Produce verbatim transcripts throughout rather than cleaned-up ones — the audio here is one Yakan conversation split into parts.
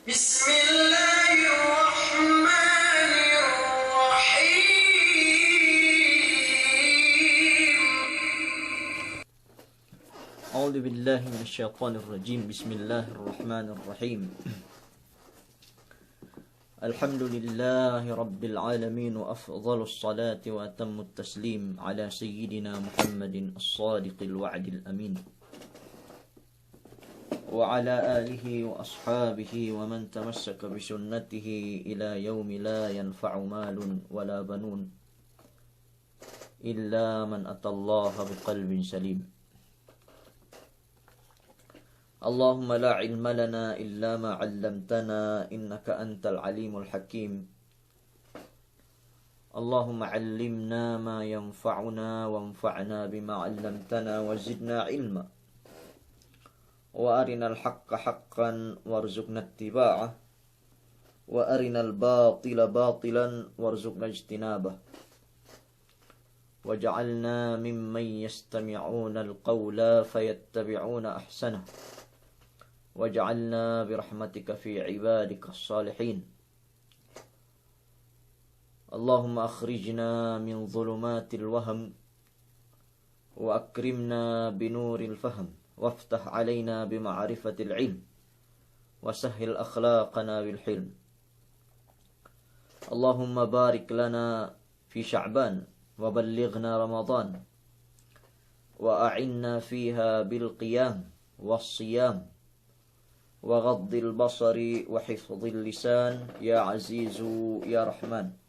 بسم الله الرحمن الرحيم. أعوذ بالله من الشيطان الرجيم. بسم الله الرحمن الرحيم. الحمد لله رب العالمين، وأفضل الصلاة وأتم التسليم على سيدنا محمد الصادق الوعد الأمين، وعلى آله وأصحابه ومن تمسك بسنته إلى يوم لا ينفع مال ولا بنون إلا من أتى الله بقلب سليم. اللهم لا علم لنا إلا ما علمتنا إنك أنت العليم الحكيم. اللهم علمنا ما ينفعنا وانفعنا بما علمتنا وزدنا علما. وأرنا الحق حقا وارزقنا اتباعه، وأرنا الباطل باطلا وارزقنا اجتنابه. واجعلنا ممن يستمعون القول فيتبعون أحسنه. واجعلنا برحمتك في عبادك الصالحين. اللهم أخرجنا من ظلمات الوهم وأكرمنا بنور الفهم وافتح علينا بمعرفة العلم وسهل أخلاقنا بالحلم. اللهم بارك لنا في شعبان وبلغنا رمضان وأعنا فيها بالقيام والصيام وغض البصر وحفظ اللسان يا عزيز يا رحمن.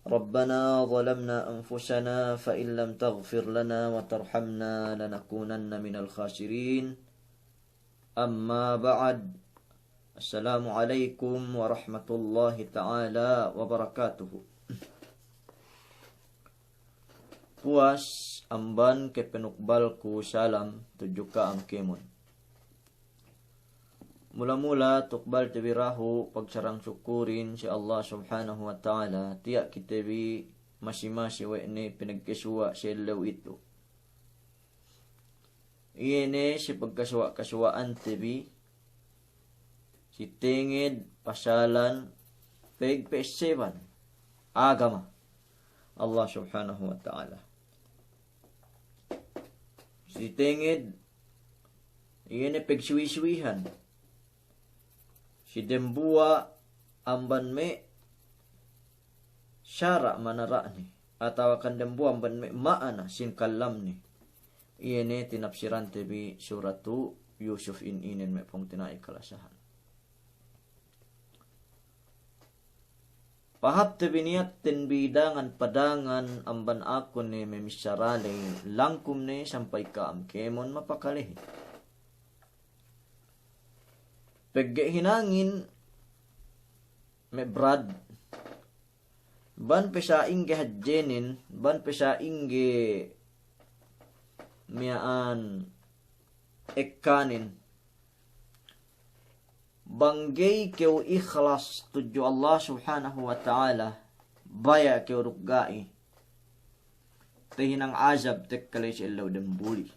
ربنا ظلمنا أنفسنا فإن لم تغفر لنا وترحمنا لنكونن من الخاسرين. أما بعد. السلام عليكم ورحمة الله تعالى وبركاته. Puwas amban kapanukbalku salam tudju ka'am kēmon. Mula-mula tukbalte bi dahu' pagsarang-sukurin si Allah Subhanahu wa Ta'ala, tiya' kite bi masi-masi we' ne pinagkasuwa' si ellew itu. Iye ne si pagkasuwa'-kasuwa'ante bi, si tenged pasalan pagpa'esseban agama Allah Subhanahu wa Ta'ala. Si tenged, iye ne pagsuwi-suwihan si dembuwa' amban me' sara' manara'ne, atawakan dembuwa' amban me' ma'ana sin kalamne. Iye ne tinapsirante bi suratu Yusuf in inen me' pungtina'i kalasahan. Pahāpte bi niyatten bi dangan-padangan amban aku ne me' missara ley, langkum ne sampay ka'am kēmon mapakalehin. Pegge' hinangin me' brad, bang pe sa'ingge hadjenin, bang pe sa'ingge miya'an ekkanin, bang ga'i kew ikhlas tudju Allah Subhanahu wa Ta'ala, baya' kew duk ga'i, tahinang azab tekka ley si ellew dembuli.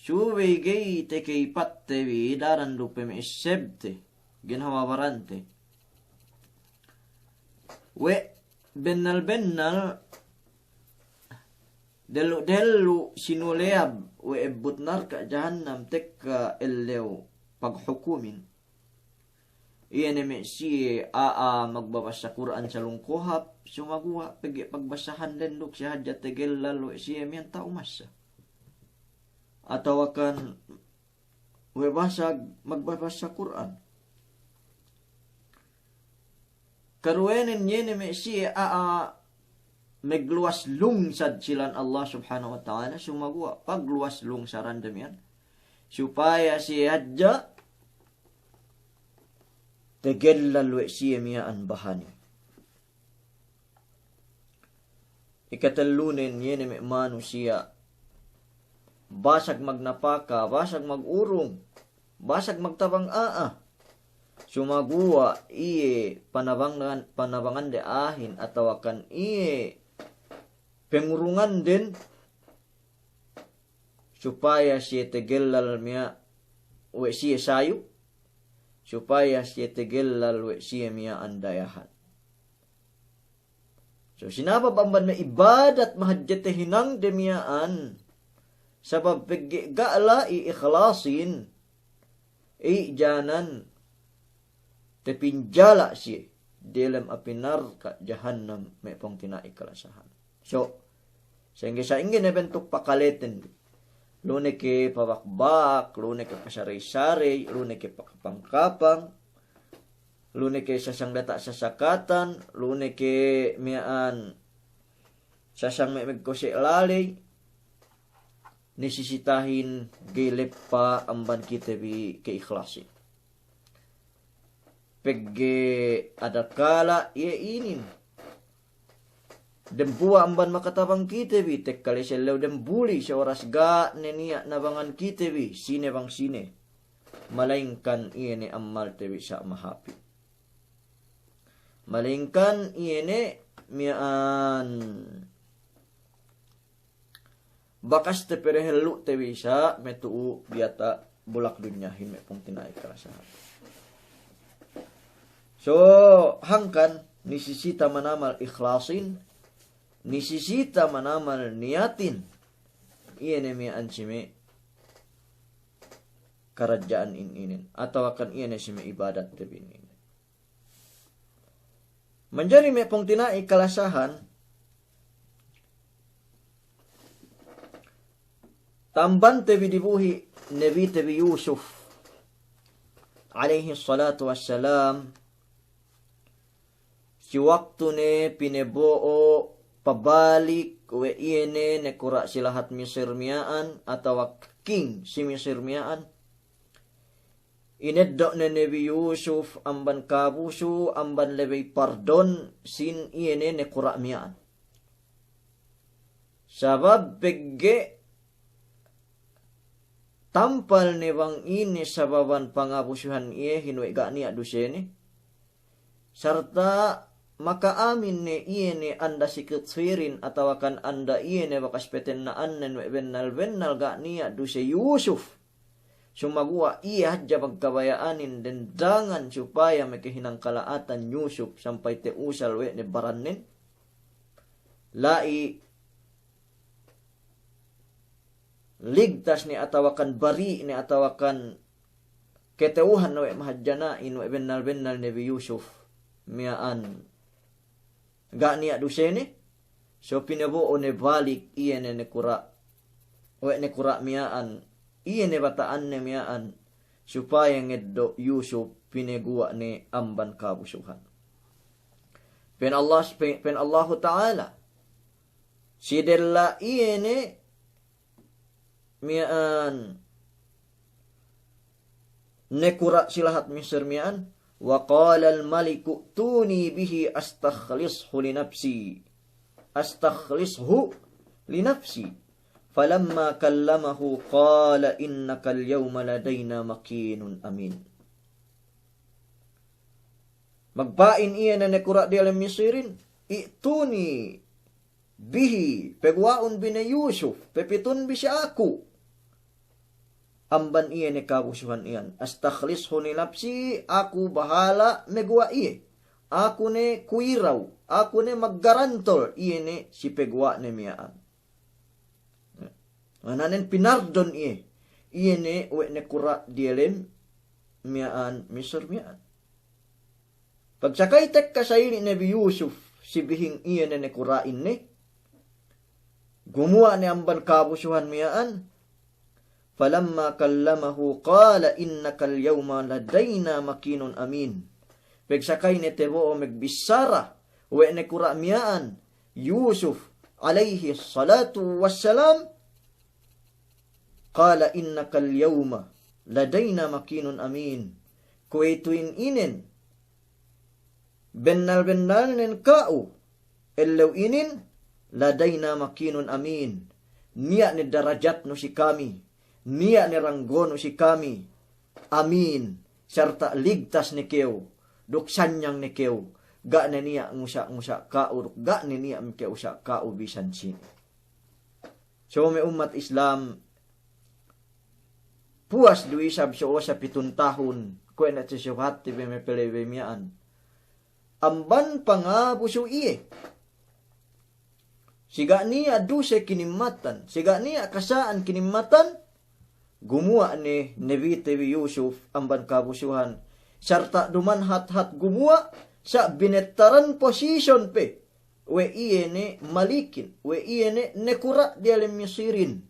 Subey ga'i takaypatte bi daran du pe me' essebte, ginhawa barante. We' bennal-bennal dellu'-dellu' sinuleyab we' ebbut narka' jahannam tekka ellew paghukumin. Iye ne me' siye a'a magbabassa Kur'an salung kohap, sumaguwa' pegge' pagbassahan den duk siye hadja tegellal we' siye miya'an ta'u massa. Atawakan we' basag magbabassa Kur'an. Karuwenen iye ne me' siye a'a magluwas lungsad si lān Allah Subhanahu wa Ta'ala, sumaguwa' pagluwas lungsarande miya'an, supaya siye hadja tegellal we' siye miya'an bahane. Ikatellunen, iye ne me' manusiya', basag magnapaka, basag magurung, basag magtabang a'a. Sumaguwa' iye panabangan, panabangande a'ahin atawakan iye pangurunganden, supaya siye tegellal miya' we' siye sayu, supaya siye tegellal we' siye miya'an dayahan. So, sinabab amban me' ibadat mahadje tahinang de miya'an. Sabab pegge' ga' la'i ikhlasin, iye janan tepinjala' siye diyalem api narka' jahannam, me' pungtina'i kalasahan. So, sa'ingge-sa'ingge ne bentuk pakaleten, lu ne ke pabakbak, lu ne ke pasarey-sarey, lu ne ke pakapang-kapang, lu ne ke sasang data' sasakatan, lu ne ke miya'an sasang me' megkose' laley, nisisitahin ga'i leppa amban kite bi keikhlasin. Pegge' adakala' iye inin dembuwa' amban makatabang kite bi, tekka le sellew dembuli, si oras ga' ne niya' nabangan kite bi sine bang sine, malayingkan iye ne ammalte bi sa' mahapit. Malayingkan iye ne miya'an bakaste pe dehellu'te bi sa' me' tu'u diyata' bulak dunyahin, me' pungtina'i kalasahan. So, hangkan nisisita manamal ikhlasin, nisisita manamal niyatin, iye ne miya'an si me' karadja'an in inin, atawakan iye ne si me' ibadatte bi in inin. Manjari me' pungtina'i kalasahan, tambante bi dibuhi' Nabite bi Yusuf, alayhis salatu wassalam, si waktu ne pinebo'o pabalik we' iye ne nakura' si lahat Misir miya'an, atawa king si Misir miya'an, ineddo' ne Nabi Yusuf amban kabusu', amban lebey pardon sin iye ne nakura' miya'an. Sabab pegge' tampal ne bang ine sababan pangabusuhan iyehin we' ga' niya' dusene. Sarta' maka'amin ne iye ne anda si Kitfirin atawakan anda iye ne bakas patenna'annen we' bennal-bennal ga' niya' duse Yusuf. Sumaguwa' iye hadja pagkabaya'anin dendangan supaya makahinang kala'atan Yusuf sampay te'usal we' ne barannen. La'i ligtas ne atawakan bari' ne atawakan kata'uhan we' mahadjana'in we' bennal-bennal Nabi Yusuf miya'an ga' niya' dusene. So pinebo'o ne balik iye ne nakura', we' nakura' miya'an, iye ne bata'anne miya'an, supaya ngeddo' Yusuf pineguwa' ne amban kabusuhan. Pa'in Allah, pa'in Allahu Ta'ala, si della' iye ne miya'an nakura' si lahat Misir miya'an, wa qalal maliku a'tuni bihi astakhlishu li nafsi, astakhlishu li nafsi. Falamma kallamahu qala innakal yawma ladayna makinun amin. Magpa'in iye ne nakura' diyalem Misirin, i'tuni bihi, peguwa'un bi ne Yusuf, pepitun bi si aku. Amban iye ne kabusuhan iyan. Astakhlishu li nafsi, aku bahala' meguwa' iye. Aku ne kuwiraw, aku ne maggarantol iye ne si peguwa' ne miya'an. Ma'ananen pinardon iye, iye ne we' nakura' diyalem miya'an Misir miya'an. Pagsakay tekka sa'ili' Nabi Yusuf si bihing iye ne nakura'in ne, gumuwa' ne amban kabusuhan miya'an, falamma kallamahu qala innakal yawma ladayna makinun amin. Pagsakay ne tabo'o magbissara we' nakura' miya'an Yusuf alayhis salatu wassalam, qala innakal yawma ladayna makinun amin. Kuwe'ituhin inen, bennal-bennalnen ka'u ellew inin, ladayna makinun amin. Niya' ne darajatnu si kami, niya' ne ranggonu si kami, amin, sarta' ligtas ne kew, duk sanyang ne kew, ga' ne niya' ngusa'-ngusa' ka'u, duk ga' ne niya' maka'usa' ka'u bisan sine. So me' ummat Islam, puwas du isab so'o sa pitun tahun, kuwe' ne si subahat te be me' pele be miya'an. Amban pangabusu iye. Siga' niya' duse kinimmatan, siga' niya' kasa'an kinimmatan, gumuwa' ne Nabi te bi Yusuf amban kabusuhan, sarta' duman hat-hat gumuwa', sa' binettaran position pe we' iye ne malikin, we' iye ne nakura' diyalem Misirin.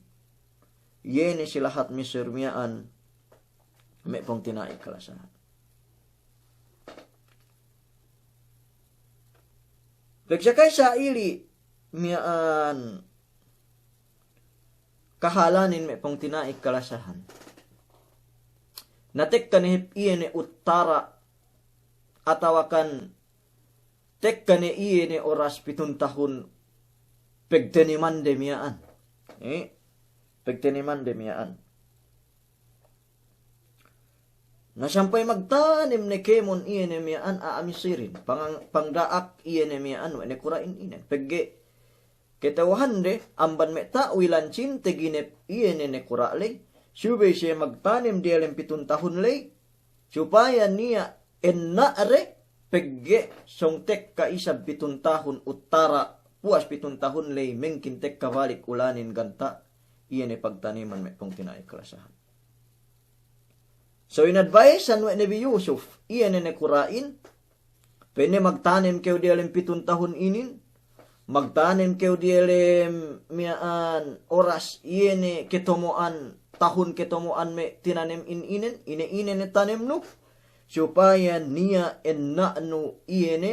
Iye ne si lahat Misir miya'an, me' pungtina'i kalasahan. Pegsakay sa ili' miya'an kahalanin me' pungtina'i kalasahan. Na tekka ne hep iye ne uttara' atawakan tekka ne iye ne oras pitun tahun pegtanimande miya'an. Eh, pegtanimande miya'an. Na sampay magtanem ne kēmon iye ne miya'an a'a Misirin, pangang-, pangda'ak iye ne miya'an we' nakura'in inen. Pegge' kata'uhande amban me' ta'wilan sīn taginep iye ne nakura' ley, subey siye magtanem diyalem pitun tahun ley, supaya niya' enna' de, pegge' sōng tekka isab pitun tahun uttara', puwas pitun tahun ley mengkin tekka balik ulanin ganta' iye ne pagtaniman me' pungtina'i kalasahan. So inadvice-an we' Nabi Yusuf, iye ne nakura'in, pa'inne magtanem kew diyalem pitun tahun inin, magtanem kew diyalem miya'an oras iye ne ketomo'an, tahun ketomo'an me' tinanem in inen, ine-ine ne tanemnu, supaya niya' enna'nu iye ne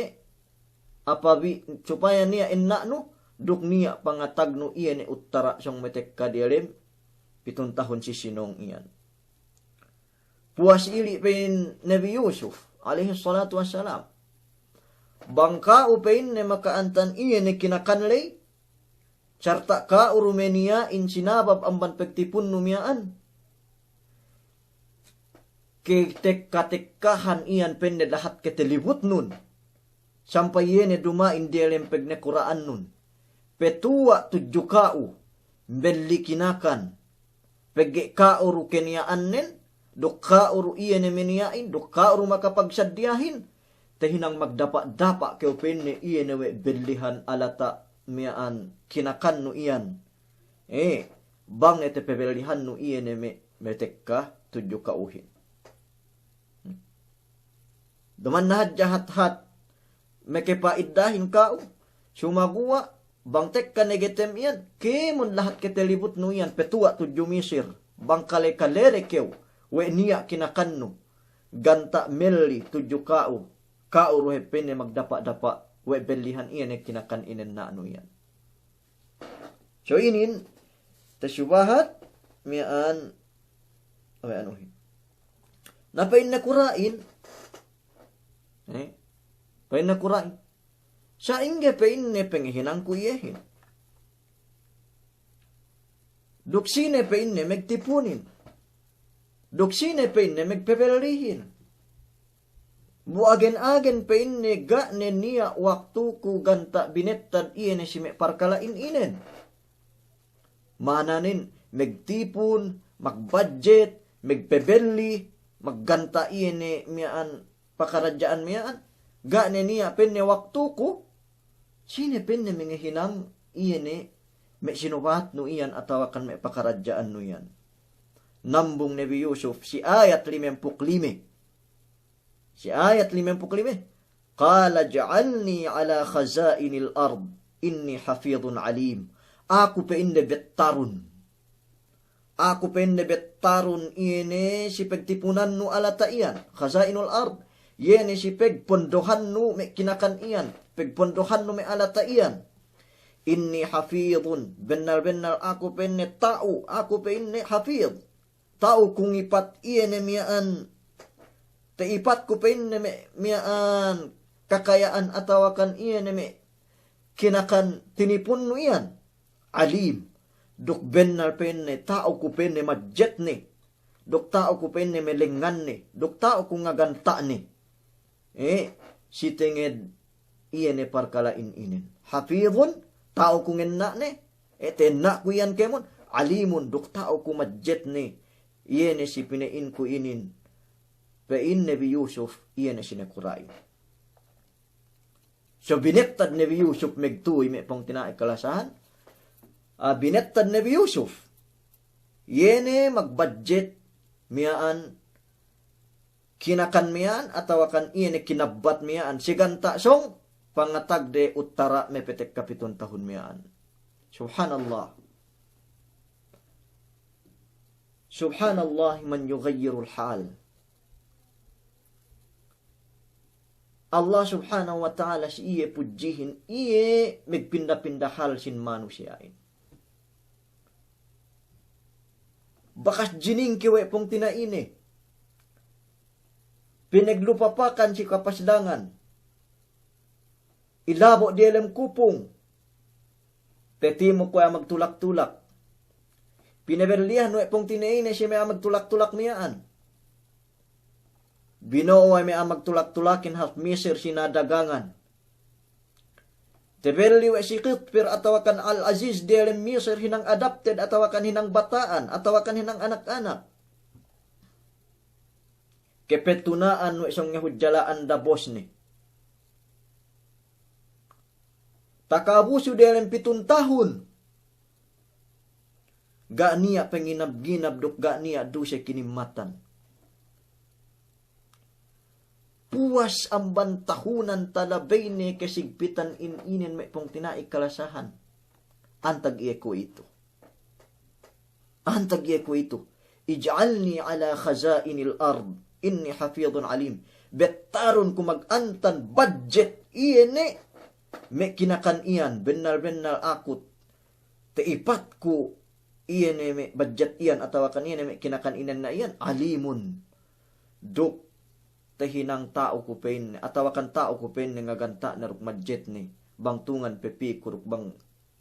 apabi-, supaya niya' enna'nu, duk niya' pangatagnu iye ne uttara' sōng me' tekka diyalem pitun tahun si sinōng iyan. Puwas ili' pa'in Nabi Yusuf, alaihi salatu wassalam. Bang ka'u pa'inne maka'antan iye ne kinakan ley, sarta' ka'u du me' niya'in sinabab amban pagtipunnu miya'an. Katekka-tekkahan iyan pa'inne lahat katalibutnun. Sampay iye ne duma'in diyalem pagnakura'annun. Patuwa' tudju ka'u, melli kinakan. Pegge' ka'u du kaniya'annen, duk ka'u du iye ne maniya'in, duk ka'u du makapagsaddiyahin. Tahinang magdapa'-dapa' kew pa'inne iye ne we' bellihan alata' miya'an kinakannu iyan. Eh, bang ne tapabellihannu iye ne me', me' tekka tudju ka'uhin. Duma'in ne hadja hat-hat makapa'iddahin ka'u, sumaguwa' bang tekka ne gatem iyan, kēmon lahat katalibutnu iyan patuwa' tudju Misir, bang kale-kale de kew we' niya' kinakannu, ganta' melli tudju ka'u, ka'u du hep pa'inne magdapa'-dapa' we' bellihan iye ne kinakan inenna'nu iyan. So inin, tasubahat miya'an, awe' anuhin. Na pa'in nakura'in, eh, pa'in nakura'in, sa'ingge pa'inne pangahinangku iyehin. Duk sine pa'inne magtipunin. Duk sine pa'inne magpabellihin. Bu agen-agen pa'inne ga' ne niya' waktuku ganta' binettad iye ne si me' parkala'in inen. Ma'ananen magtipun, magbudget, magpabelli, magganta' iye ne miya'an pakaradja'an miya'an, ga' ne niya' pa'inne waktuku, sine pa'inne mangahinang iye ne me' sinubahatnu iyan atawakan me' pakaradja'annu iyan. Nambung Nabi Yusuf si ayat limempū' lime. Si ayat limempū' lime, "Qala ij'alni ala khaza'inil ard, inni hafidhun alim." Aku pa'inne bettarun. Aku pa'inne bettarun iye ne si pagtipunannu alata' iyan, khaza'inul ard, iye ne si pagpondohannu me' kinakan iyan, pagpondohannu me' alata' iyan. Inni hafidhun, bennal-bennal aku pa'inne ta'u, aku pa'inne hafidh. Ta'u ku ngipat iye ne miya'an, ta'ipatku pa'inne me', miya'an kakaya'an atawakan iye ne me' kinakan tinipunnu iyan. Alim, duk bennal pa'inne, ta'u ku pa'inne majjetne, duk ta'u ku pa'inne malengnganne, duk ta'u ku ngaganta'ne. Eh, si tenged iye ne parkala'in inen. Hafidhun, ta'u ku ngenna'ne, eh, ta'enna'ku iyan kēmon, alimun, duk ta'u ku majjetne, Iye ne si pina'inku inin, pa'in Nabi Yusuf, iye ne si nakura'in. So binettad Nabi Yusuf magtuwi me' pungtina'i kalasahan. Ah, binettad Nabi Yusuf. Iye ne magbudget miya'an kinakan miya'an, atawakan iye ne kinabbat miya'an, si ganta' sōng pangatagde uttara' me' petek kapitun tahun miya'an. Subhanallah. Subhanallah man yughayyirul hal. Allah Subhanahu wa Ta'ala si iye pudjihin, iye magpinda-pinda hal sin manusiya'in. Bakas jiningki we' pungtina'ine. Pinaglupapakan si kapasdangan. Ilabo' diyalem kupung. Tetimuk we' a'a magtulak-tulak. Pinabellihan we' pungtina'ine si me' a'a magtulak-tulak miya'an. Bino'o we' me' a'a magtulak-tulakin hap Misir si nadagangan. Tebelli we' si Kitpir atawakan Al-Aziz diyalem Misir hinang adopted atawakan hinang bata'an atawakan hinang anak-anak. Kepetuna'an we' sōng ngehudjala'an da bosne. Takabusu diyalem pitun tahun. Ga' niya' panginab-nginab duk ga' niya' duse kinimmatan. Puwas amban tahunan talabey ne kasigpitan in inin me' pungtina'i kalasahan. Antag iye kuwe'itu. Antag iye kuwe'itu. Ij'alni ala khaza'inil ard, inni hafidhun alim. Bettarun ku magantan budget iye ne me' kinakan iyan, bennal-bennal aku te'ipatku iye ne me' budget iyan atawakan iye ne me' kinakan inanna' iyan, alimun. Duk tahinang ta'u ku pa'inne, atawakan ta'u ku pa'inne ngaganta'ne duk budgetne, bang tungan pe piku duk bang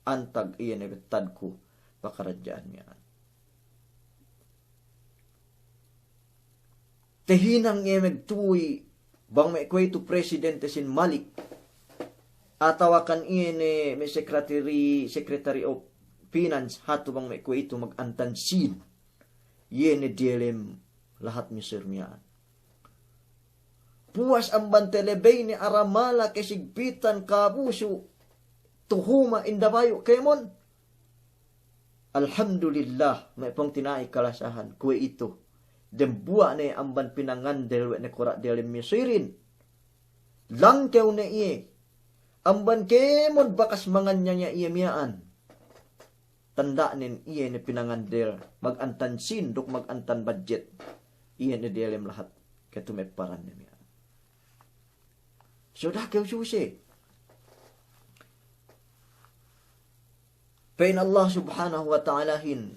antag iye ne bettadku pakaradja'an miya'an. Tahinang iye magtuwi bang me' kuwe'itu presidente sin Malik, atawakan iye ne me' secretary, secretary of finance hatu bang me' kuwe'itu magantan sin. Iye ne diyalem lahat Misir miya'an. Puwas amban talabey ne aramala kasigpitan kabusu tuhuma indabayu' kēmon. Alhamdulillah, me' pungtina'i kalasahan, kuwe'itu. Dembuwa' ne amban pinangandel we' nakura' diyalem Misirin. Langkew ne iye. Amban kēmon bakas manganyaya iye miya'an. Tanda'nen iye ne pinangandel, magantan sin duk magantan budget. Iye ne diyalem lahat katumepparanne miya'an. So da'a kew suse. Pa'in Allah Subhanahu wa Ta'alahin,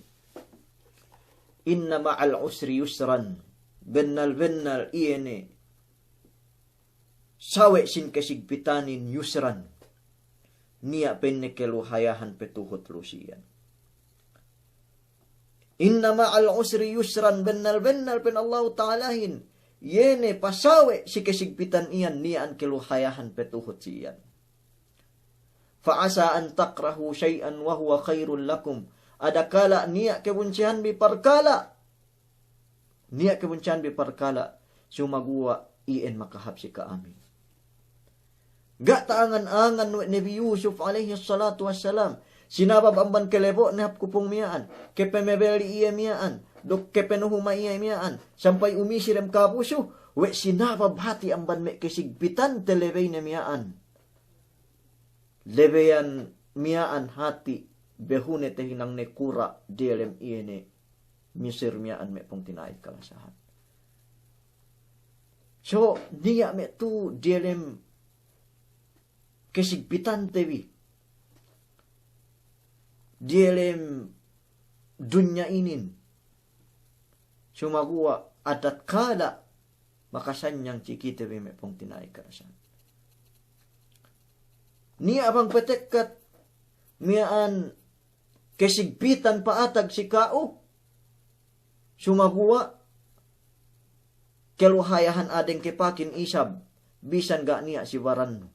"Inna ma'al usri yusran." Bennal-bennal iye ne sawe' sin kasigpitanin yusran. Niya' pa'inne kaluhayahan patuhut lu siyan. "Inna ma'al usri yusran," bennal-bennal pa'in Allahu Ta'alahin, iye ne pasawe' si kasigpitan iyan niya'an kaluhayahan patuhut siyan. "Fa asa an takrahu shay'an wa huwa khairul lakum." Adakala' niya' kabunsihan bi parkala'. Niya' kabunsihan bi parkala', sumaguwa' iyan makahāp si ka'amin. Ga' ta'angan-angan we' Nabi Yusuf alayhis salatu wassalam, sinabab amban kalebo'ne hap kupung miya'an, kapamabelli iye miya'an, duk kapanuhuma iye miya'an, sampay umisi dem kabusu, we' sinabab hati' amban me' kasigpitan talabeyne miya'an. Labeyan miya'an hati' behune tahinang nakura' diyalem iye ne Misir miya'an me' pungtina'i kalasahan. So, niya' me' tu diyalem kasigpitante bi. Diyalem dunya inin. Sumaguwa' adakala' makasanyang si kite bi me' pungtina'i kalasahan. Niya' bang patekkat miya'an kasigpitan pa'atag si ka'u, sumaguwa' kaluhayahan a'a deng kapakin isab, bisan ga' niya' si barannu.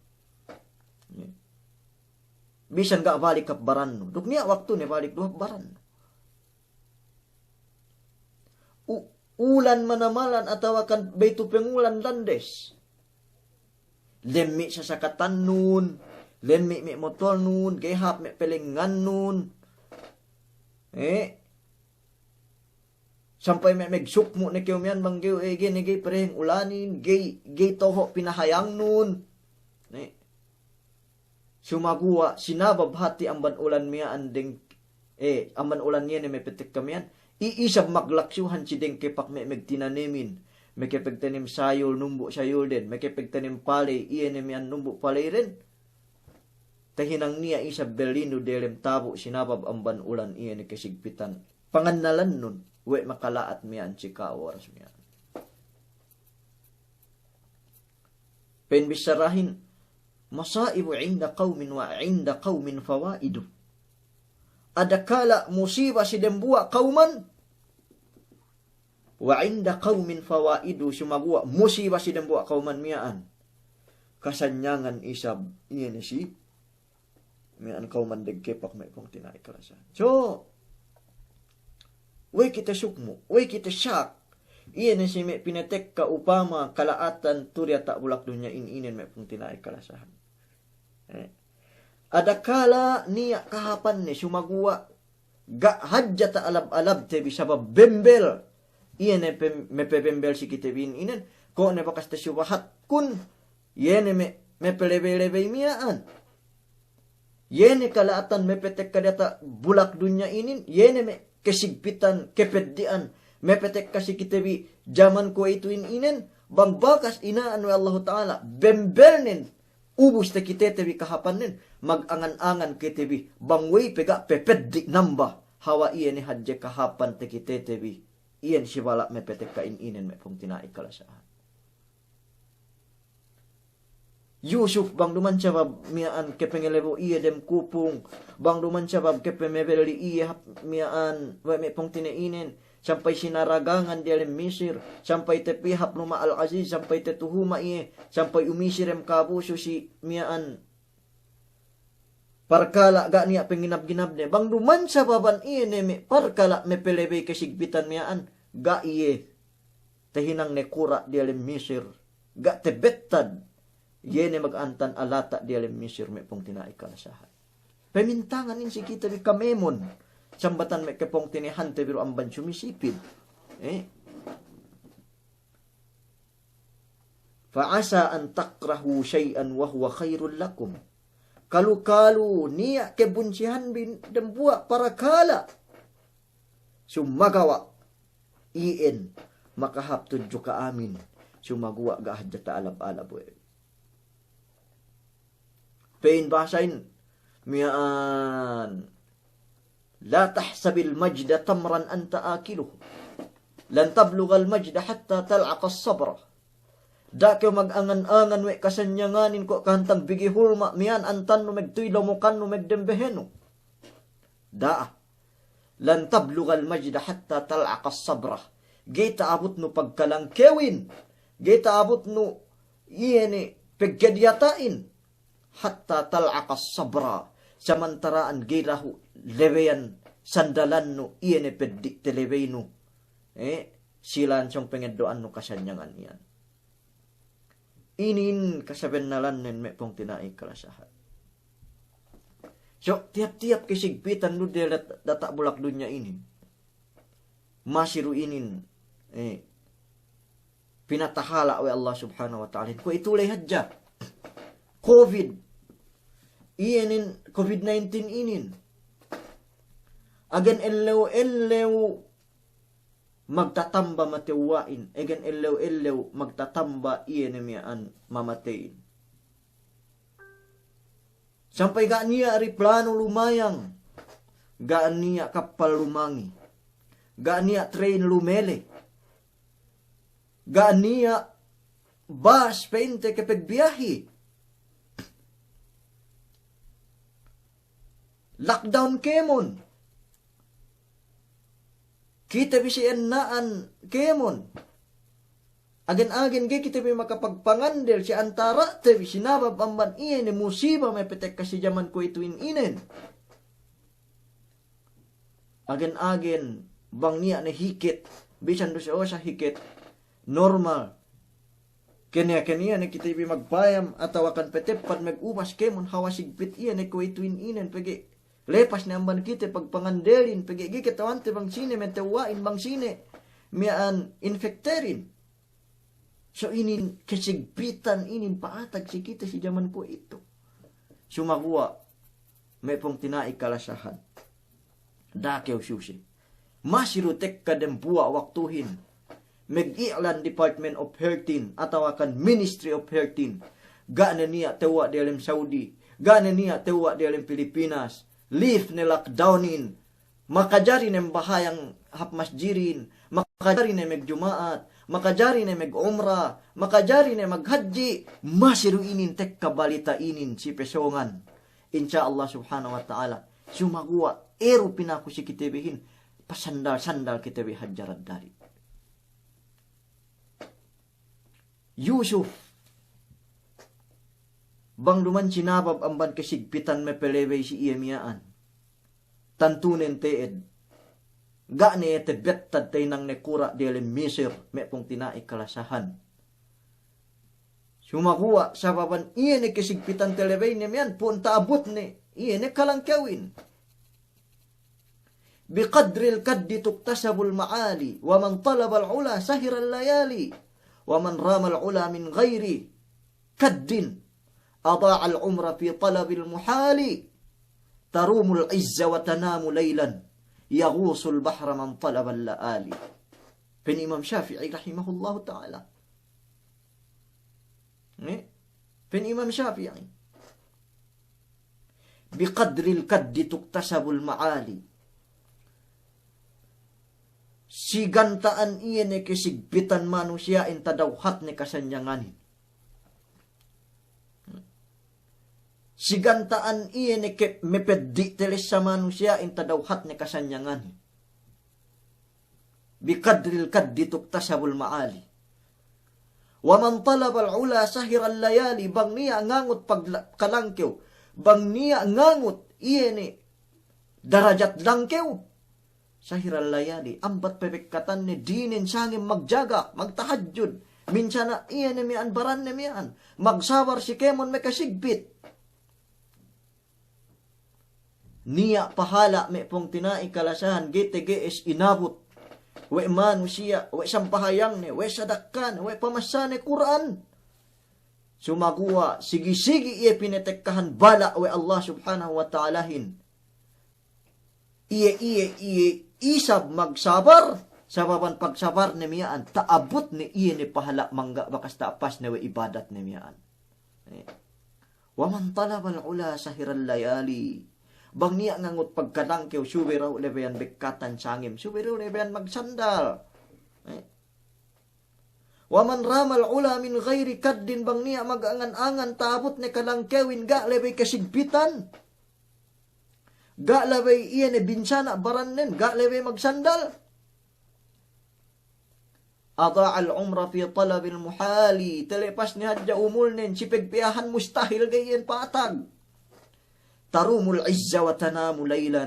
Bisan ga' balik hap barannu. Duk niya' waktune balik du hap barannu. u-, ulan manamalan atawakan bey tu pengulan landes. Lemmi' sasakatannun, lemmi' me' motolnun, ga'i hāp me' pelengngannun. Eh? Sampay me' megsukmu' ne kew miya'an bang ga'i, eh, ga'i ne ga'i pereheng ulanin, ga'i, ga'i toho' pinahayangnun. Eh? Sumaguwa' sinabab hati' amban ulan miya'an deng, eh, amban ulan iye ne mepetekka miya'an, i-, isab maglaksuhan si deng kepak me' megtinanemin, mekepegtanem sayul, numbu' sayulden, mekepegtanem paley, iye ne miya'an numbu' paleyden. Tahinang niya' isab belinu delem tabu' sinabab amban ulan iye ne kesigpitan. Pangannalannun, we' makala'at miya'an si ka'u oras miya'an. Pa'in bissarahin, "Masaibu inda qawmin wa inda qawmin fawaidu." Adakala' musiba si dembuwa' kawman, wa inda qawmin fawaidu, sumaguwa' musiba si dembuwa' kawman miya'an, kasanyangan isab, iye ne si miya'an kawman degkepak me' pungtina'i kalasahan. So, we' kite sukmu', we' kite sak, iye ne si me' pinatekka upama kala'atan tu diyata' bulak dunya in inen me' pungtina'i kalasahan. Eh. Adakala' niya' kahāpanne sumaguwa' ga' hadja ta'alab-alabte bi sabab bembel. Iye ne pe-, mepebembel si kite bi in inen, ko' ne bakas tasubahatkun, iye ne me', mepelebey-lebey miya'an. Iye ne kala'atan mepetekka diyata' bulak dunya inin, iye ne me' kesigpitan, kepeddi'an, mepetekka si kite bi jaman kuwe'itu in inen, bang bakas ina'an we' Allahu Ta'ala, bembelnen, ubus takitete bi kahāpannen, magangan-angan kite bi, bang we'ey pe ga' pepeddi' namba, hawal iye ne hadje kahāpan takitete bi, iyan si bala' mepetekka in inen me' pungtina'i kalasahan. Yusuf, bang duman sabab miya'an kepengelebo iye dem kupung, bang duman sabab kepemebelli iye hap miya'an we' me' pungtina'i inen, sampay sinaragangan diyalem Misir, sampay tapī hap luma' Al-Aziz, sampay tatuhuma' iye, sampay umisir dem kabusu si miya'an parkala' ga' niya' penginab-ginabne. Bang duman sababan iye ne me' parkala' mepelebey kesigpitan miya'an, ga' iye tahinang nakura' diyalem Misir, ga' tabettad, iye ne magantan alata' diyalem Misir me' pungtina'i kalasahan. Pamintangan in si kite bi kamemon, sambatan me' kepungtina'ihante bi du amban sumisipid. Eh? Fa asa an takrahu shay'an wa huwa khayrun lakum. Kalu-kalu niya' kebunsihanbin dembuwa' parakala', sumagawa' iyan makahāp tudju ka'amin, sumaguwa' ga' hadja ta'alab-alab we'. Pa'in bahasahin miya'an, "La tahsabil majda tamran anta akiluhu. Lan tablughal majda hatta tal'aqas sabra." Da'a kew magangan-angan we' kasanyanganin ko' kahantang bigi hulma' miya'an antannu megtuy lomokannu megdembehenu. Da'a. "Lan tablughal majda hatta tal'aqas sabra." Ga'i ta'abutnu pagkalangkewin, ga'i ta'abutnu iye ne pegge' diyata'in, hatta tal'aqas sabra, samantara'an ga'i dahu' lebeyan sandalannu iye ne peddi' telebeynu, eh, silan sōng pengeddo'annu kasanyangan iyan. Inin kasabennalannen me' pungtina'i kalasahan. So, tiyap-tiyap kesigpitan du diyata', diyata' bulak dunya inin, masi du inin, eh, pinatahala' we' Allah Subhanahu wa Ta'ala. Kuwe'itu ley hadja. Covid. Iye inin, covid nineteen inin. Agen ellew-ellew magtatamba matewwa'in, egen ellew-ellew magtatamba iye ne miya'an mamateyin. Sampay ga' niya' eriplanu lumayang, ga' niya' kappal lumangi, ga' niya' train lumele, ga' niya' bas pa'inte kepegbiyahi. Lockdown kēmon. Kite bi si enna'an kēmon. Agen-agen ga'i kite bi makapagpangandel si antara'te bi, sinabab amban iye ne musiba mepetekka si jaman kuwe'itu in inen. Agen-agen bang niya' ne hikit bisan du sa osa hikit normal. Kaniya-kaniya ne kite bi magpayam atawa kan peteppad magubas kēmon hawal sigpit iye ne kuwe'itu in inen pegge' lepas ne amban kite pagpangandelin, pegge' ga'i kata'uhante bang sine matewwa'in, bang sine miya'an infekterin. So inin kasigpitan inin pa'atag si kite si jaman kuwe'itu. Sumaguwa' me' pungtina'i kalasahan. Da'a kew suse. Masi du tekka dembuwa' waktuhin. Mag-i'lan Department of Healthin atawa kan Ministry of Healthin. Ga' ne niya' tewwa' diyalem Saudi. Ga' ne niya' tewwa' diyalem Pilipinas. Lift ne lockdownin. Makajari ne mbahayang hap masjidin. Makajari ne magjuma'at. Makajari ne mag'umra. Makajari ne maghadji'. Masi du inin tekka balita' inin si pesongan. Insya Allah subhanahu wa ta'ala. Sumaguwa' eru pinaku si kite bihin, pasandal-sandal kite bi hadja daddari. Yusuf, bang duman sinabab amban kasigpitan mapalabey si iye miya'an. Tantunen te'ed. Ga' ne iye tabettad tahinang nakura' diyalem Misir, me' pungtina'i kalasahan. Sumaguwa' sababan iye ne kasigpitan talabeyne miya'an pu'un ta'abutne iye ne kalangkewin. بقدر الكد تكتسب المعالي، ومن طلب العلا سهر الليالي، ومن رام العلا من غير كد أضاع العمر في طلب المحال، تروم العز وتنام ليلا، يغوص البحر من طلب اللآلي. Pa'in Imam Shafi'i rahimahullahu ta'ala. Ne? Pa'in Imam Shafi'i. بقدر الكد تكتسب المعالي. Siganta'an iye ne kasigpitan manusiya'in tadawhatne kasanyanganin. Siganta'an iye ne ke mapeddi' telessa manusiya'in tadawhatne kasanyanganin. بقدر الكد تكتسب المعالي. ومن طلب العلا سهر الليالي, bang niya' ngangut pagla-, kalangkew, bang niya' ngangut iye ne darajat langkew. سهر الليالي, ambat pabekkatanne dinen sangem magjaga, magtahajjud. Minsan iye ne miya'an baranne miya'an. Magsabar si kēmon makasigpit. Niya' pahala' me' pungtina'i kalasahan ga'i tege'es inabut we' manusiya', we' sampahayangne, we' sadakkane, we' pamassane Kur'an. Sumaguwa' sigi-sigi iye pinatekkahan bala' we' Allah Subhanahu wa Ta'alahin. Iye, iye, iye isab magsabar, sababan pagsabarne miya'an, ta'abutne iye ne pahala' mangga' bakas ta'apasne we' ibadatne miya'an. Eh. ومن طلب العلا سهر الليالي. Bang niya' ngangut pagkalangkew, subey dahu' labeyan bekkatan sangem, subey dahu' labeyan magsandal. Eh. ومن رام العلا من غير كد, bang niya' magangan-angan ta'abutne kalangkewin ga' labey kasigpitan, ga' labey iye ne binsana' barannen, ga' labey magsandal. أضاع العمر في طلب المحال. Talepasne hadja umulnen si pagpiyahan mustahil ga'i iyan pa'atag. تروم العز وتنام ليلا.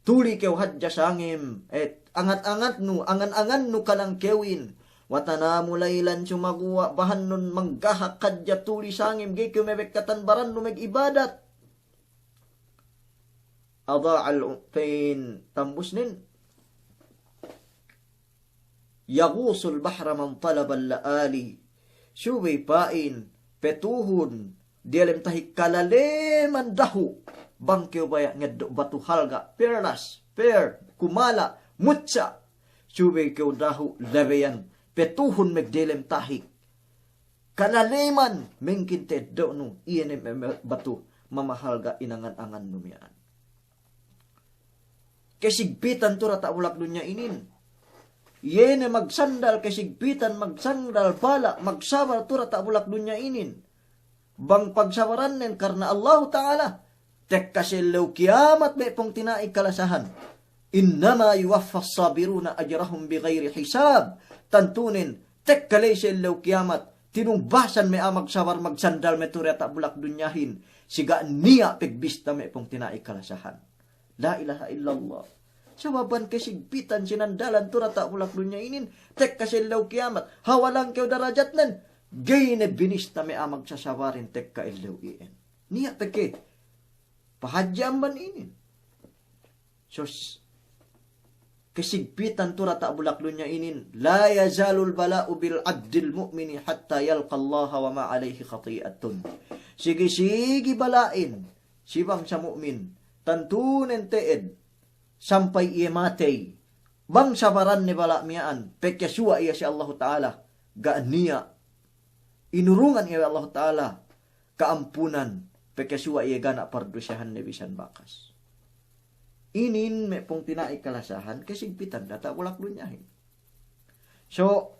Tuli kew hadja sangem, eh, angat-angatnu, angan-angannu kalangkewin. وتنام ليلا, sumaguwa' bahannun manggahak hadja tuli sangem, ga'i kew mabekkatan barannu magibadat. أضاع الع-, pa'in tambusnen. يغوص البحر من طلب اللآلي. Subey pa'in, patuhun, diyalem tahik kalaleman dahu'. Bang kew baya' ngeddo' batu halga', perlas, pearl, kumala', mutsa'. Subey kew dahu' labeyan, patuhun magdiyalem tahik kalaleman, mengkin ta'eddo'nu, iye ne me-, me-, batu mamahalga' inangan-angannu miya'an. Kasigpitan tu diyata' bulak dunya inin. Iye ne magsandal kasigpitan, magsandal bala', magsabar tu diyata' bulak dunya inin. Bang pagsabarannen karna Allahu Ta'ala, tekka si ellew kiyamat me' pungtina'i kalasahan. إنما يوفى الصابرون أجرهم بغير حساب. Tantunen, tekka ley si ellew kiyamat, tinumbasan me' a'a magsabar magsandal me' tu diyata' bulak dunyahin, si ga' niya' pegbista me' pungtina'i kalasahan. La ilaha illallah. Sababan kasigpitan sinandalan tu diyata' bulak dunya inin, tekka si ellew kiyamat, hawalan kew darajatnen, ga'i ne binista me' a'a magsasabarin tekka ellew iyan. Niya' pe ke pahadje amban inin. Sus, kasigpitan tu diyata' bulak dunya inin, لا يزال البلاء بالعبد المؤمن حتى يلقى الله وما عليه خطيئة. Sigi-sigi bala'in si bangsa mu'min, tantunen te'ed sampay iye matey, bang sabaranne bala' miya'an, pekasuwa' iye si Allahu Ta'ala, ga' niya' inurungan iye we' Allahu Ta'ala ka'ampunan, pekasuwa' iye ga' niya' pardusehanne bisan bakas. Inin me' pungtina'i kalasahan, kasigpitan diyata' bulak dunyahin. So,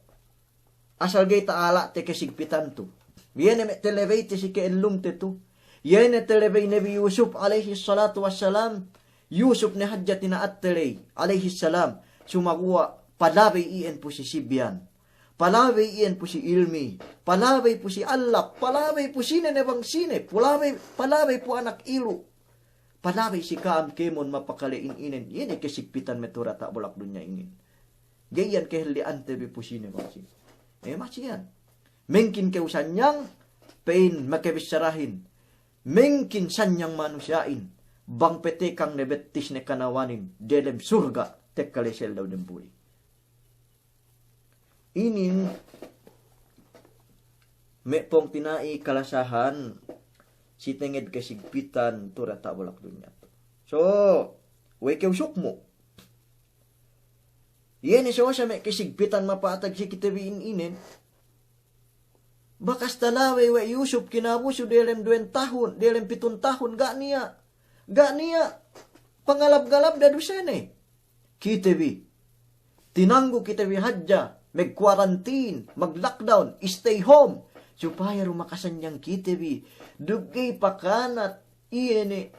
asal ga'i ta'ala'te kasigpitan tu. Iye ne me' telebeyte si ka'ellumte tu. Iye ne telebey Nabi Yusuf alayhis salatu wassalam. Yusuf ne hadja tina'atte ley, alayhis salam. Sumaguwa' palabey iyan pu si Sibyan. Palabey iyan pu si Ilmi. Palabey pu si Allap. Palabey pu sine ne bang sine. Palabey, palabey pu anak ilu'. Palabey si ka'am kēmon mapakale in inen. Iye ne kasigpitan me' tu diyata' bulak dunya inin. Ga'i iyan kahelli'ante bi pu sine bang sine. E, masi iyan. Mengkin kew sanyang, pe'in makabissarahin. Mengkin sanyang manusiya'in. Bang petekang ne bettisne kanawanin, delem surga', tekka ley si ellew dembuli. Inin me' pungtina'i kalasahan si tenged kasigpitan tu diyata' bulak dunya tu. So, we' kew sukmu'. Iye ne sa-osa me' kasigpitan mapatag si kite bi in inen. Bakas talabey we' Yusuf kinabusu delem duwen tahun, delem pitun tahun, ga' niya'. Ga' niya' pangalab-ngalab da dusene. Kite bi. Tinanggu kite bi hadja, mag-quarantine, mag-lockdown, stay home. Supaya du makasanyang kite bi. Duk ga'i pakanat, iye ne,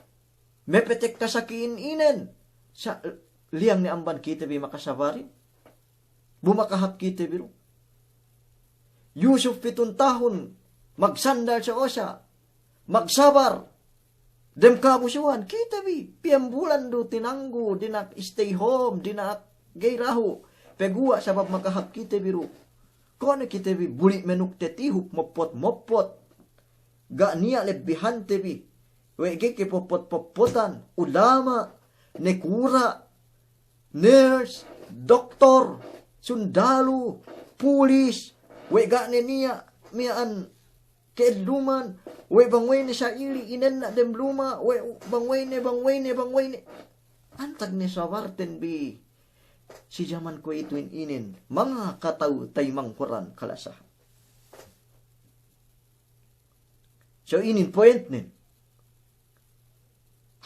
mepetek kasaki in inen. Sa-, liyang ne amban kite bi makasabarin. Bu makahap kite bi du. Yusuf pitun tahun, magsandal sa-osa, magsabar. Dem kabusuhan, kite bi, piyam bulan du tinanggu, dina'ak stay home, dina'ak ga'i dahu', paguwa' sabab makahap kite bi du. Kuwe' ne kite bi, buli' manuk tatihup, moppot-moppot. Ga' niya' lebbihante bi. We' ga'i ke poppot-poppotan, ulama', nakura', nurse, doktor, sundalu, pulis, we' ga' ne niya' miya'an ka'elluman, we' bang we'ey ne sa'ili inenna' dem luma', we' bang we'ey ne, bang we'ey ne, bang we'ey ne. Antag ne sabarten bi si jaman kuwe'itu in inen, manga kata'u taymangkuran kalasahan. So inin pointnen.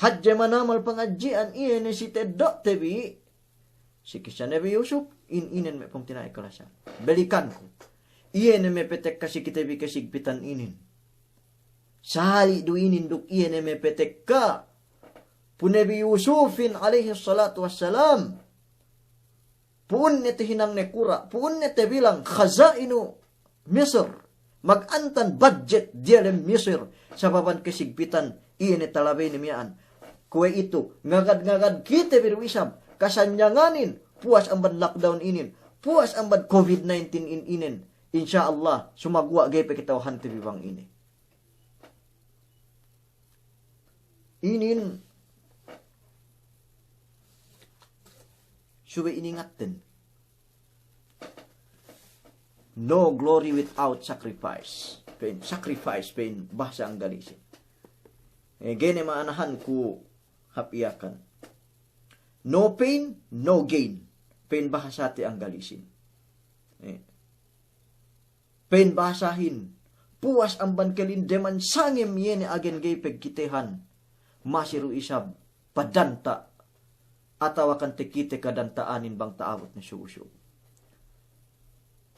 Hadje manamal pangadji'an iye ne si teddo'te bi si kissa Nabi Yusuf, in inen me' pungtina'i kalasahan. Balikanku. Iye ne mepetekka si kite bi kasigpitan inin. Sali' du inin duk iye ne mepetekka pu Nabi Yusufin alayhis salatu wassalam. Pu'unne tahinang nakura', pu'unne tabilang khaza'inu Misir, magantan budget diyalem Misir, sababan kasigpitan iye ne talabeyne miya'an. Kuwe'itu, ngagad-ngagad kite bi du isab kasanyanganin, puwas amban lockdown inin, puwas amban covid nineteen in inen. Insya Allah, sumaguwa' ga'i pe kata'uhante bi bang ine. Inin subey iningatten. No glory without sacrifice. Pa'in sacrifice, pa'in bahasa Anggalisin. E, ga'i ne ma'anahan ku hap Yakan. No pain, no gain. Pa'in bahasate Anggalisin. E. Pa'in bahasahin, puwas amban kalindeman sangem iye ne agen ga'i pagkitehan, masi du isab padanta' atawakan takite kadanta'anin bang ta'abut ne subu-subu.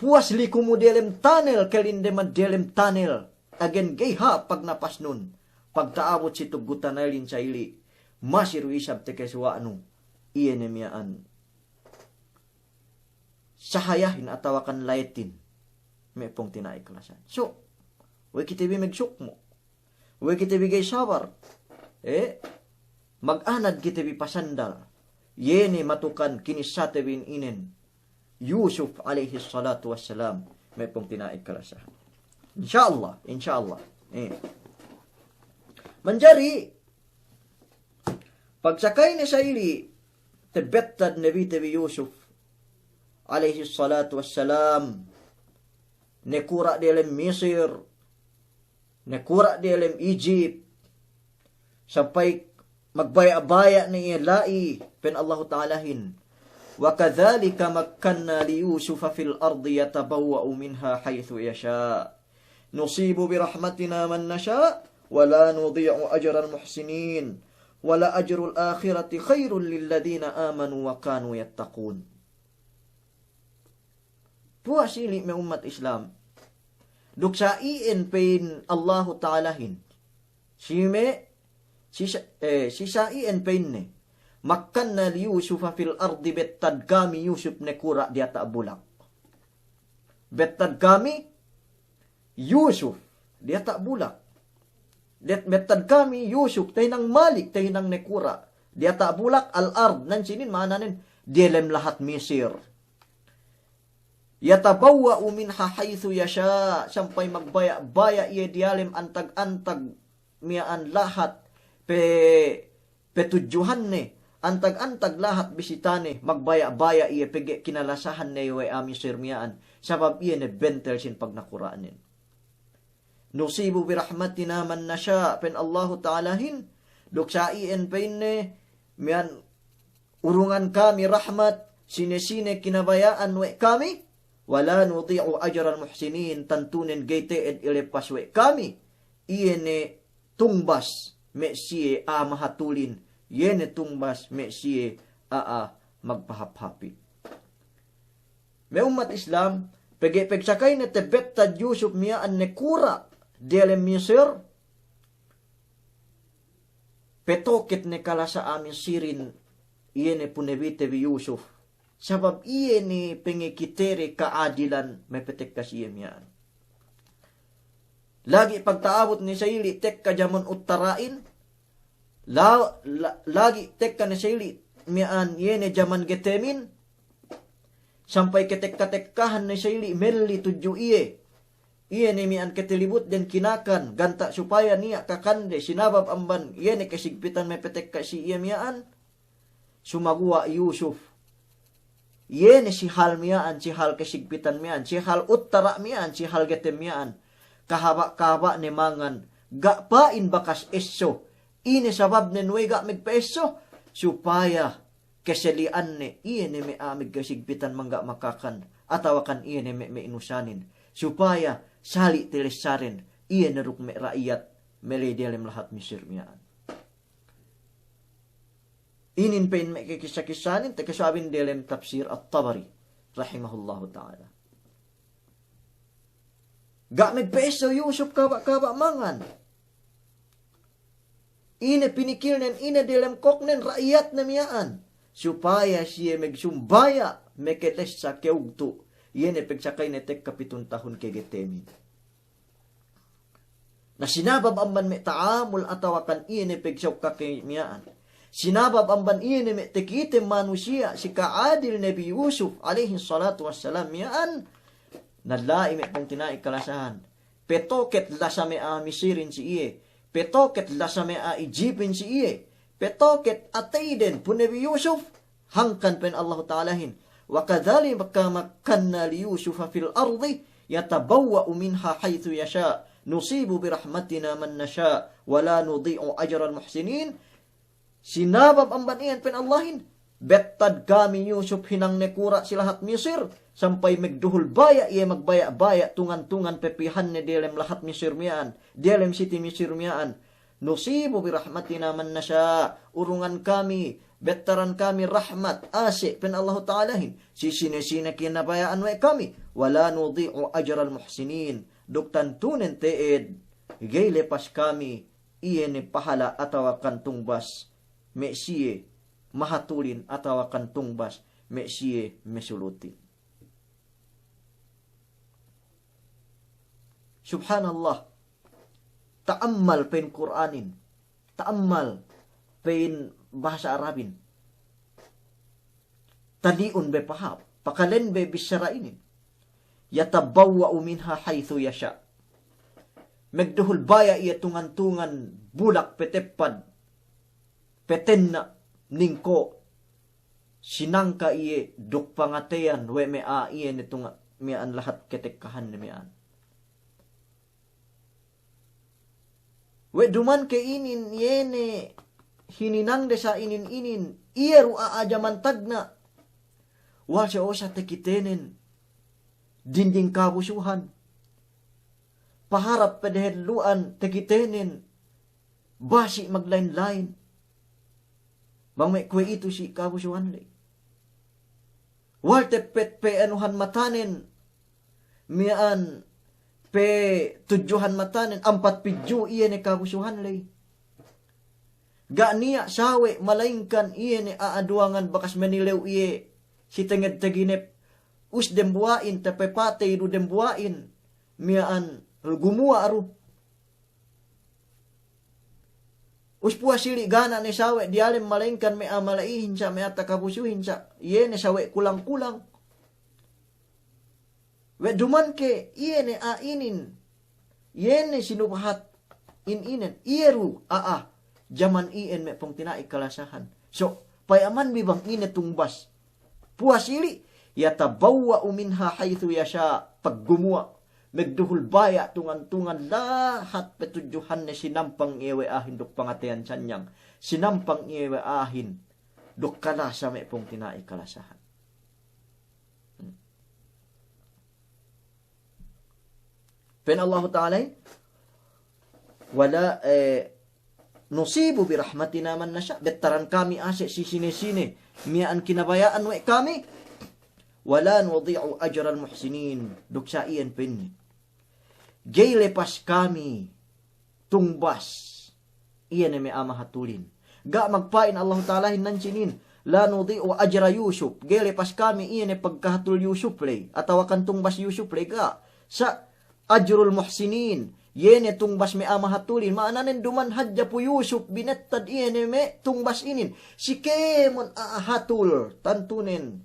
Puwas likumu diyalem tanel, kalindeman diyalem tanel, agen ga'i hāp pagnapasnun, pagta'abut si tuggu tanelin sa'ili', masi du isab takasuwa'nu iye ne miya'an sahayahin atawakan layetin, me' pungtina'i kalasahan. So, we' kite bi magsukmu', we' kite bi ga'i sabar, e, maganad kite bi pasandal, Iye ne matukan kinissate bi inin Yusuf alayhis salatu wassalam, me' pungtina'i kalasahan. Insya Allah, insya Allah. Eh. Manjari, pagsakayne sa'ili, tebettad Nabite bi Yusuf alayhis salatu wassalam, nakura' diyalem Misir, nakura' diyalem Egypt, sampay magbaya'-baya' ne iye la'i, pa'in Allahu Ta'alahin, وكذلك مكنا ليوسف في الأرض يتبوأ منها حيث يشاء نصيب برحمتنا من نشاء ولا نضيع أجر المحسنين ولأجر الآخرة خير للذين آمنوا وكانوا يتقون. Puwas ili me' ummat Islam. Duk sa iyan pa'in Allahu Ta'alahin. Si me', si sa, eh, si sa iyan pa'inne. مكنا ليوسف في الأرض, bettad kami Yusuf nakura' diyata' bulak. Bettad kami Yusuf diyata' bulak. Det-, bettad kami Yusuf, tahinang malik, tahinang nakura' diyata' bulak, al-ard, nan sinin ma'ananen diyalem lahat Misir. يتبوأ منها حيث يشاء, sampay magbaya'-baya' iye diyalem antag-antag miya'an lahat pe-, petudjuhanne, antag-antag lahat bisitane, magbaya'-baya' iye pegge' kinalasahanne we' a'a Misir miya'an, sabab iye ne bentel sin pagnakura'nen. نصيب برحمتنا من نشاء, pa'in Allahu Ta'alahin, duk sa iyan pa'inne, miya'an urungan kami rahmat, sine-sine kinabaya'an we' kami, ولا نضيع أجر المحسنين, tantunen ga'i te'ed ilepas we' kami, iye ne tungbas me' siye a'a mahatulin, iye ne tungbas me' siye a'a magpahāp-hāpin. Me' ummat Islam, pegge' pagsakayne tebettad Yusuf miya'an nakura' diyalem Misir, petoket ne kalasa a'a Misirin, iye ne pu Nabite bi Yusuf. Sabab iye ne pangakitede ka'adilan mapatekka si iye miya'an. Lagi' pagta'abut ne sa'ili tekka jaman uttara'in, la-, la-, lagi' tekka ne sa'ili miya'an iye ne jaman getemin, sampay katekka-tekkahan ne sa'ili melli tudju iye. Iye ne miya'an katalibut dem kinakan, ganta' supaya niya' kakande, sinabab amban iye ne kasigpitan mapatekka si iye miya'an. Sumaguwa' Yusuf, iye ne si hal miya'an, si hal kasigpitan miya'an, si hal uttara' miya'an, si hal getem miya'an, kahaba'-kahaba' ne mangan, ga' pa'in bakas esso. Ine sababnen we' ga' magpa'esso? Supaya kasali'anne, iye ne me' a'a magkasigpitan mangga' makakan, atawakan iye ne me', me' inusanin, supaya sali' talessaren, iye ne duk me' ra'iyat me' la'i diyalem lahat Misir miya'an. Inin pa'in me' kakissa-kissanin, takasuwabin diyalem tafsir At-Tabari, rahimahullahu ta'ala. Ga' magpa'esso Yusuf kahaba'-kahaba' mangan. Ine pinikilnen, ine diyalem koknen, ra'iyatne miya'an. Supaya siye magsumbaya', makalessa ka'ugtu'. Iye ne pagsakayne tekka pitun tahun kagetemin. Na sinabab amban me' ta'amul atawakan iye ne pagsaukake miya'an, sinabab amban iye ne me' takite manusiya' si ka'adil Nabi Yusuf alayhis salatu wassalam miya'an, na la'i me' pungtina'i kalasahan, patoket lasa me' a'a Misirin si iye, patoket lasa me' a'a Ijipin si iye, patoket ateyden pu Nabi Yusuf. Hangkan pa'in Allahu Ta'alahin, وكذلك مكنا ليوسف في الأرض يتبوأ منها حيث يشاء نصيب برحمتنا من نشاء ولا نضيع أجر المحسنين. Sinabab amban iyan pa'in Allahin, bettad kami Yusuf hinang nakura' si lahat Misir, sampay magduhul baya' iye, magbaya'-baya' tungan-tungan papihanne diyalem lahat Misir miya'an, diyalem siti Misir miya'an. نصيب برحمتنا من نشاء. Urungan kami, bettaran kami rahmat, ase', pa'in Allahu Ta'alahin, si sine-sine kinabaya'an we' kami. ولا نضيع أجر المحسنين. Duk tantunen te'ed ga'i lepas kami iye ne pahala' atawakan tungbas me' siye mahatulin atawakan tungbas me' siye masulutin. Subhanallah. Ta'ammal pa'in Kur'anin. Ta'ammal pa'in bahasa Arabin. tadi'un be pahāp, pakalen be bissara inin. Yatabawwa'u minha haythu yasha'. Magduhul baya' iye tungan-tungan bulak pe teppad, pe tenna' ningko' sinangka iye duk pangateyan we' me' a'a iye ne tunga' miya'an lahat ketekkahanne miya'an. We' duman ke inin, iye ne hininangde sa inin-inin, iye du a'a jaman tagna'. Wal se osa tekitenen dinding kabusuhan. Paharap pe dehellu'an tekitenen basi' maglain-lain. Bang me' kuwe'itu si kabusuhan ley. Wal teppet pe anuhan matanen, miya'an pe tudjuhan matanen, ampat pidju' iye ne kabusuhan ley. Ga' niya' sawe' malaingkan iye ne a'a duwangan bakas manilew iye si tenged teginep, us dembuwa'in, tapepatey du dembuwa'in, miya'an gumuwa' du. Us puwas ili' ga' ne sawe' diyalem malaingkan me' a'a mala'ihin sa', me' a'a takabusuhin sa', iye ne sawe' kulang-kulang. We' duman ke iye ne a'a inin, iye ne sinubahat in inen, iye du a'a jaman iyan me' pungtina'i kalasahan. So, payamanbi bang ine tungbas. Puwas ili', yatabawwa'u minha haythu yasha', paggumuwa', magduhul baya' tungan-tungan lahat pe tudjuhanne sinampang iye we' a'ahin duk pangateyan sanyang, sinampang iye we' a'ahin duk kalasa me' pungtina'i kalasahan. Pa'in Allahu Ta'ala, wala, eh, nusibu birahmatina man nasha', bettaran kami ase' si sine-sine miya'an kinabaya'an we' kami, wala nudi'u ajral muhsinin, duk sa' iyan pa'inne, ga'i lepas kami tungbas iye ne me' a'a mahatulin. Ga' magpa'in Allahu Ta'alahin nan sinin, la nudi'u ajra Yusuf, ga'i lepas kami iye ne pagkahatul Yusuf ley, atawakan tungbas Yusuf ley, ga'. Sa' ajrul muhsinin, iye ne tungbas me' a'a mahatulin, ma'ananen duman hadja pu Yusuf binettad iye ne me' tungbas inin, si kēmon a'a hatul, tantunen.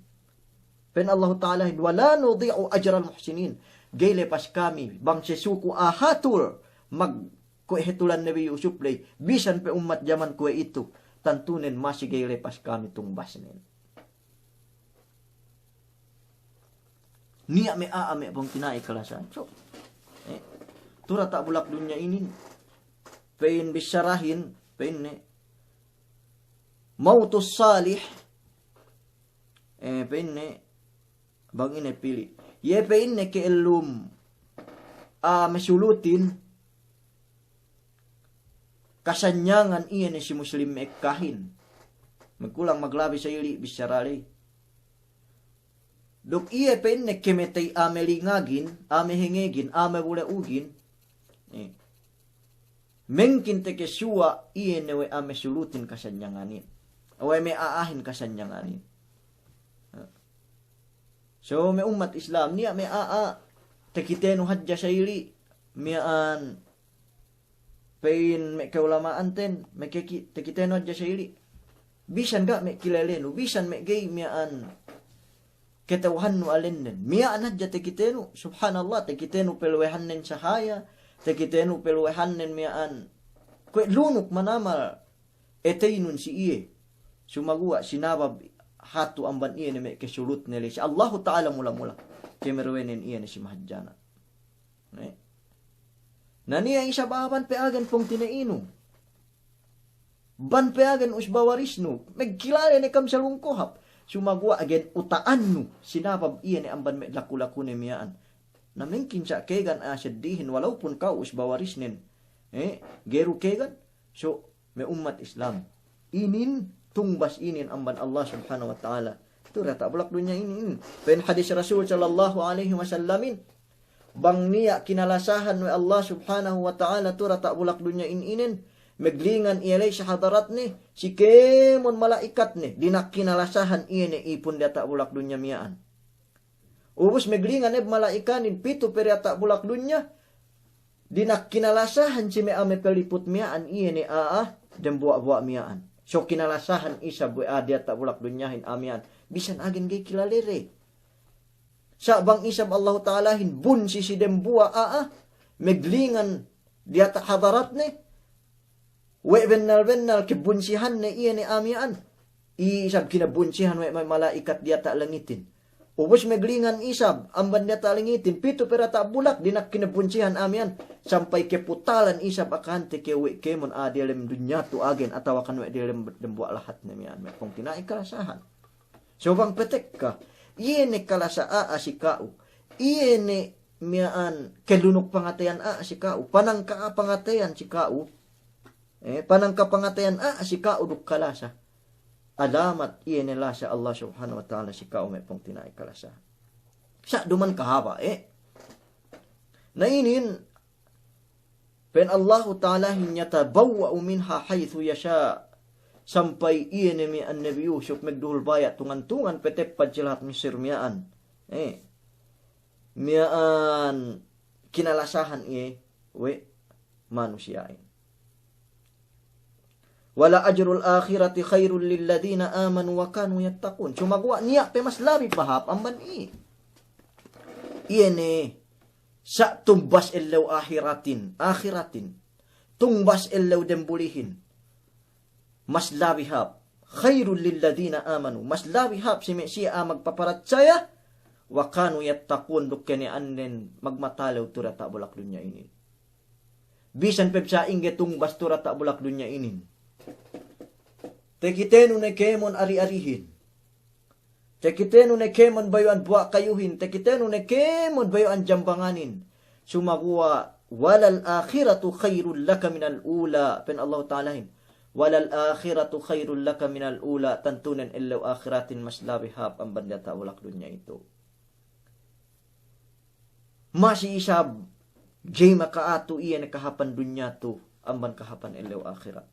Pa'in Allahu Ta'alahin, wala nudi'u ajral muhsinin. Ga'i lepas kami bang sesuku a'a hatul magkuwe' hatulan Nabi Yusuf ley, bisan pe ummat jaman kuwe'itu, tantunen masi ga'i lepas kami tungbasnen. Niya' me' a'a me' pungtina'i kalasahan. So, eh, tu' diyata' bulak dunya inin, pa'in bissarahin, pa'inne, mautus salih, eh, pa'inne, bang ine pili'. Iye pa'inne ke'ellum a'a masulutin, kasanyangan iye ne si muslim me' ekkahin. Magkulang maglabi sa ili' bissara ley. Duk iye pa'inne kemetey a'a malingagin, a'a mahengegin, a'a mabule'ugin. Eh. Mengkin tekessuwa' iye ne we' a'a masulutin kasanyanganin. We' me' a'ahin kasanyanganin. So, me' ummat Islam, niya' me' a'a, tekitenu hadja sa ili', miya'an, pa'in me' ka'ulama'anten, me' keki-, tekitenu hadja sa ili'. Bisan ga' me' kilelenu, bisan me' ga'i miya'an kata'uhannu alennen. Miya'an hadja tekitenu, subhanallah, tekitenu peluwehannen sahaya, tekitenu peluwehannen miya'an kuwe' lunuk manamal eteynun si iye. Sumaguwa' sinabab hatu amban iye ne me' kesulutne ley si Allahu Ta'ala mula-mula. Kemeruwenen iye ne si mahadjana. Ne. Na niya' isab a'a ban pe agen pungtina'inu. Ban pe agen usba warisnu. Megkilale ne kam salung kohap. Sumaguwa' agen uta'annu. Sinabab iye ne amban me' laku-lakune miya'an. Na mengkin sa' kegan a'a seddihin walaupun ka'u usba warisnen. Eh, ga'i du kegan. So, me' ummat Islam. Inin tungbas inin amban Allah Subhanahu wa Ta'ala. Tu' diyata' bulak dunya inin. Pa'in hadis Rasul sallallahu alaihi wasallamin, bang niya' kinalasahan we' Allah Subhanahu wa Ta'ala tu' diyata' bulak dunya inin, meglingan iye ley si hadaratne, si kēmon mala'ikatne, dina'ak kinalasahan iye ne ipun diyata' bulak dunya miya'an. Ubus meglingan ne mala'ikanin pitu pe diyata' bulak dunya, dina'ak kinalasahan si me' a'a mapaliput miya'an iye ne a'a dembuwa'-buwa' miya'an. So kinalasahan isab we' a'a diyata' bulak dunyahin a'a miya'an. Bisan agen ga'i kilale de. Sa' bang isab Allahu Ta'alahin bunsi si dembuwa' a'a, meglingan diyata' hadaratne, we' bennal-bennal kebunsihanne iye ne a'a miya'an. Isab kinabunsihan we' mala'ikat diyata' langitin. Ubus meglingan isab amban diyata' langitin, pitu pe diyata' bulak, dina'ak kinabunsihan a'a miya'an. Sampay keputalan isab akahante ke we' kēmon a'a diyalem dunya tu agen, atawakan we' diyalem dembuwa' lahatne miya'an, me' pungtina'i kalasahan. So bang petekka, iye ne kalasa a'a si ka'u, iye ne miya'an kelunuk pangateyan a'a si ka'u, panangka a'a pangateyan si ka'u, eh, panangka pangateyan a'a si ka'u duk kalasa. Alamat iye ne lasa Allah Subhanahu wa Ta'ala si ka'u, me' pungtina'i kalasa. Sa' duman kahaba', eh. Na inin, pa'in Allahu Ta'alahin, "Yatabawwa'u minha haythu yasha'." Sampay iye ne miya'an Nabi Yusuf megduhul baya' tungan-tungan pe teppad si lahat Misir miya'an. Eh. Miya'an kinalasahan iye we' manusiya'in. "Wala ajrul akhirati khairul lilladhina amanu wa kanu yattaqun." Sumaguwa' niya' pe mas labi pahāp amban iye. Iye ne sa' tungbas ellew ahiratin, ahiratin. Tungbas ellew dembulihin. Mas labi hāp. Khairul lilladhina amanu. Mas labi hāp si me' siye a'a magpaparatsaya. Wa kanu yattaqun, duk kene anden magmatalew tu diyata' bulak dunya inin. Bisan pe sa'ingge tungbas tu diyata' bulak dunya inin. Takitenu ne kēmon ari-arihin. Takitenu ne kēmon bayu'an buwa' kayuhin. Takitenu ne kēmon bayu'an jambanganin. Sumaguwa', "Walal akhiratu khairul laka minal ula." Pa'in Allahu Ta'alahin, "Walal akhiratu khairul laka minal ula." Tantunen ellew ahiratin mas labi hāp amban diyata' bulak dunya itu. Masi isab ga'i maka'atu iye ne kahāpan dunya tu amban kahāpan ellew ahirat.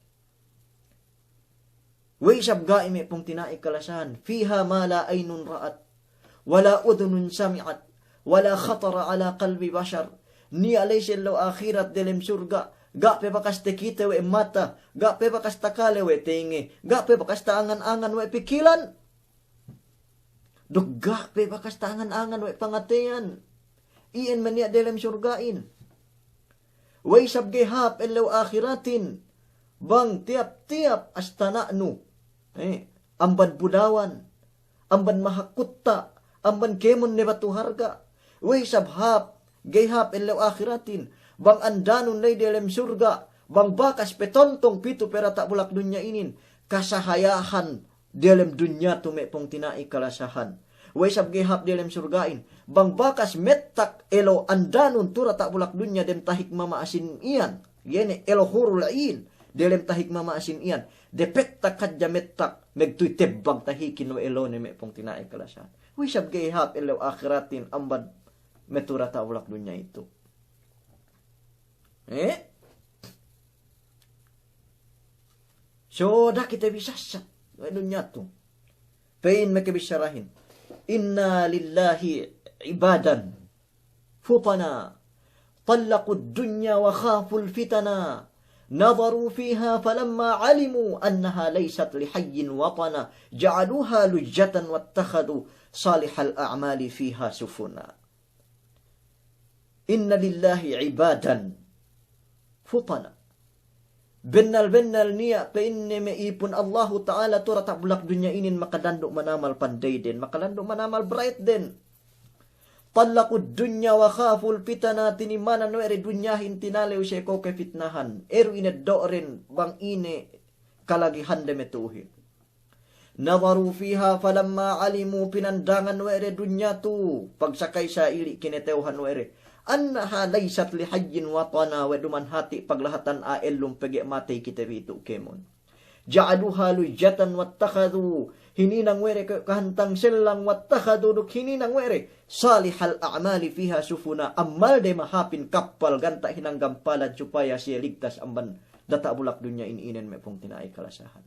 We' isab ga'i, me' pungtina'i kalasahan, "Fiha ma la aynun ra'at, wala udhunun sami'at, wala khatara ala qalbi bashar." Niya' la'i si ellew ahirat delem surga', ga' pe bakas takite we' mata, ga' pe bakas takale we' tenge, ga' pe bakas ta'angan-angan we' pikilan. Duk ga' pe bakas ta'angan-angan we' pangateyan. Iyan maniya' delem surga'in. We' isab ga'i hāp ellew ahiratin, bang tiyap-tiyap astana'nu, eh, amban budawan, amban mahakutta', amban kēmon ne batu harga'. We' isab hāp, ga'i hāp ellew ahiratin, bang andanun la'i delem surga', bang bakas petontong pitu pe diyata' bulak dunya inin, kasahayahan delem dunya tu, me' pungtina'i kalasahan. We' isab ga'i hāp delem surga'in, bang bakas mettak elo andanun tu diyata' bulak dunya dem tahik mama'asin iyan, iye ne elo hurul 'in, delem tahik mama'asin iyan, depettak hadja mettak, megtuy tebbang tahikin we' elone, me' pungtina'i kalasahan. We' isab ga'i hāp ellew ahiratin amban me' tu diyata' bulak dunya itu. Eh? So, da'a kite bisassa we' dunya tu. Pa'in me' kabissarahin, "Inna lillahi ibadan futana, tallaqud dunya wa khaful fitana, nadharu fiha falamma alimu annaha laysat lihayyin watana, ja'aluha lujjatan wattakhadhu salihal a'mali fiha sufuna." "Inna lillahi ibadan futana." Bennal-bennal niya' pa'inne me' ipun Allahu Ta'ala tu diyata' bulak dunya inin makalandu' manamal pandeyden, makalandu' manamal brightden. "Tallaqud dunya wa khaful fitana," tinimanan we' de dunyahin, tinalew siye ko' kefitnahan. Eru ineddo'den bang ine kalagihande me' tu'uhin. "Nadharu fiha falamma alimu," pinandangan we' de dunya tu, pagsakay sa ili' kinetewhan we' de, "annaha laysat lihayyin watana," we' duman hati' paglahatan a'a ellum pegge' matey kite bi itu' kēmon. "Ja'aluha lujjatan wattakhadhu," hininang we' de ke-, kahantang sellang, "wattakhadhu," duk hininang we' de, "salihal a'mali fiha sufuna," ammalde mahāpin kappal ganta' hinang gampalan supaya siye ligtas amban diyata' bulak dunya inin, me' pungtina'i kalasahan.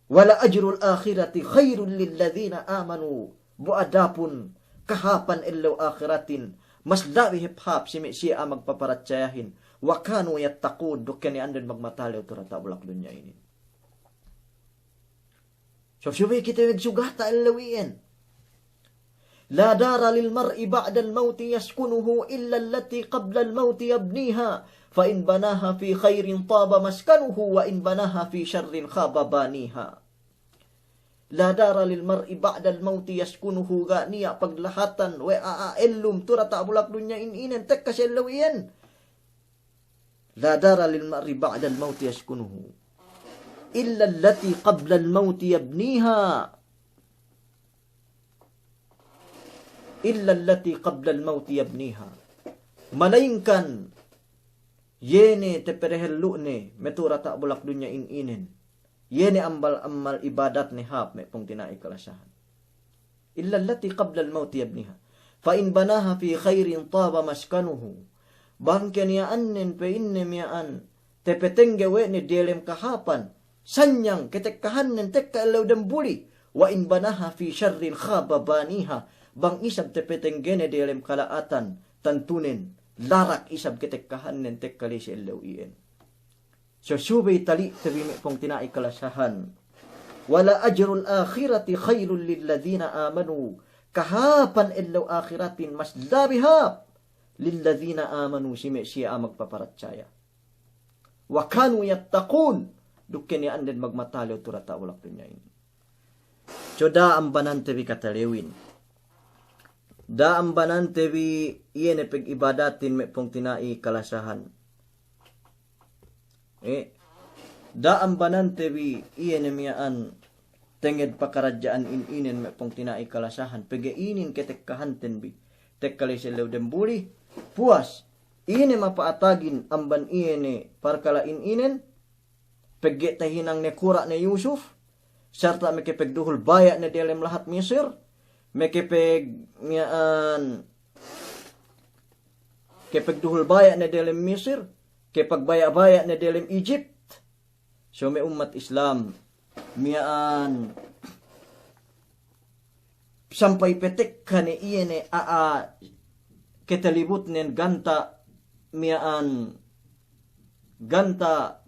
"Wala ajrul akhirati khairul lilladhina amanu." Bu adapun kahāpan ellew ahiratin, mas labi hep hāp si me' siye a'a magpaparatsayahin, "wa kanu yattaqun," duk kene anden magmatalew tu diyata' bulak dunya inin. So, subey kite magsugata ellew iyan. لا دار للمرء بعد الموت يسكنه إلا التي قبل الموت يبنيها، فإن بناها في خير طاب مسكنه، وإن بناها في شر خاب بانيها. لا دار للمرء بعد الموت يسكنه, ga' niya' paglahatan we' a'a ellum tu diyata' bulak dunya in inen tekka si ellew iyan. لا دار للمرء بعد الموت يسكنه إلا التي قبل الموت يبنيها. إلا التي قبل الموت يبنيها. Malayingkan iye ne tapadehellu'ne me' tu diyata' bulak dunya in inen, iye ne ammal-ammal ibadatne hāp, me' pungtina'i kalasahan. إلا التي قبل الموت يبنيها، فإن بناها في خير طاب مسكنه. Bang keniya'annen, pa'inne, miya'an tapatengge we' ne diyalem kahāpan, sanyang katekkahannen tekka ellew dembuli. وإن بناها في شر خاب بانيها. Bang isab tapatenggene diyalem kala'atan, tantunen larak isab katekkahannen tekka la'i si ellew iyan. So, subey tali' te bi, me' pungtina'i kalasahan. ولأجر الآخرة خير للذين آمنوا. Kahāpan ellew ahiratin mas labi hāp, للذين آمنوا, si me' siye a'a magpaparatsaya. وكانوا يتقون. Duk keniya'annen magmatalew tu diyata' bulak dunya inin. So, da'a ambanante bi katalewin. Da'a ambanante bi iye ne pagibadatin, me' pungtina'i kalasahan. Eh, da'a ambanante bi iye ne miya'an tenged pakaradja'an in inen, me' pungtina'i kalasahan. Pegge' inin katekkahanten bi tekka la'i si ellew dembuli. Puwas, ine mapa'atagin amban iye ne parkala' in inen? Pegge' tahinang ne kura' ne Yusuf, sarta' makapagduhul baya' ne diyalem lahat Misir, makapag-, miya'an, kapagduhul baya' ne diyalem Misir, kapagbaya'-baya' ne diyalem Egypt. So, me' ummat Islam, miya'an, sampay patekka ne iye ne a'a katalibutnen ganta' miya'an, ganta'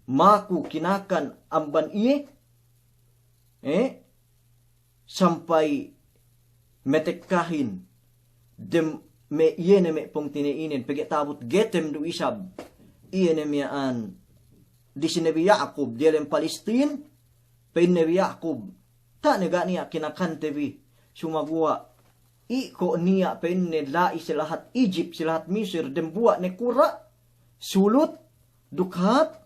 maku kinakan amban iye, eh, sampay matekkahin dem me' iye ne me' pungtina'inen, pegge' ta'abut getem du isab iye ne miya'an disi Nabi Ya'kub diyalem Palestin. Pa'in Nabi Ya'kub, "Tiya' ne ga' niya' kinakante bi, sumaguwa' iko' niya'," pa'inne, "la'i si lahat Egypt, si lahat Misir, dembuwa' ne kura', sulut, duk hat,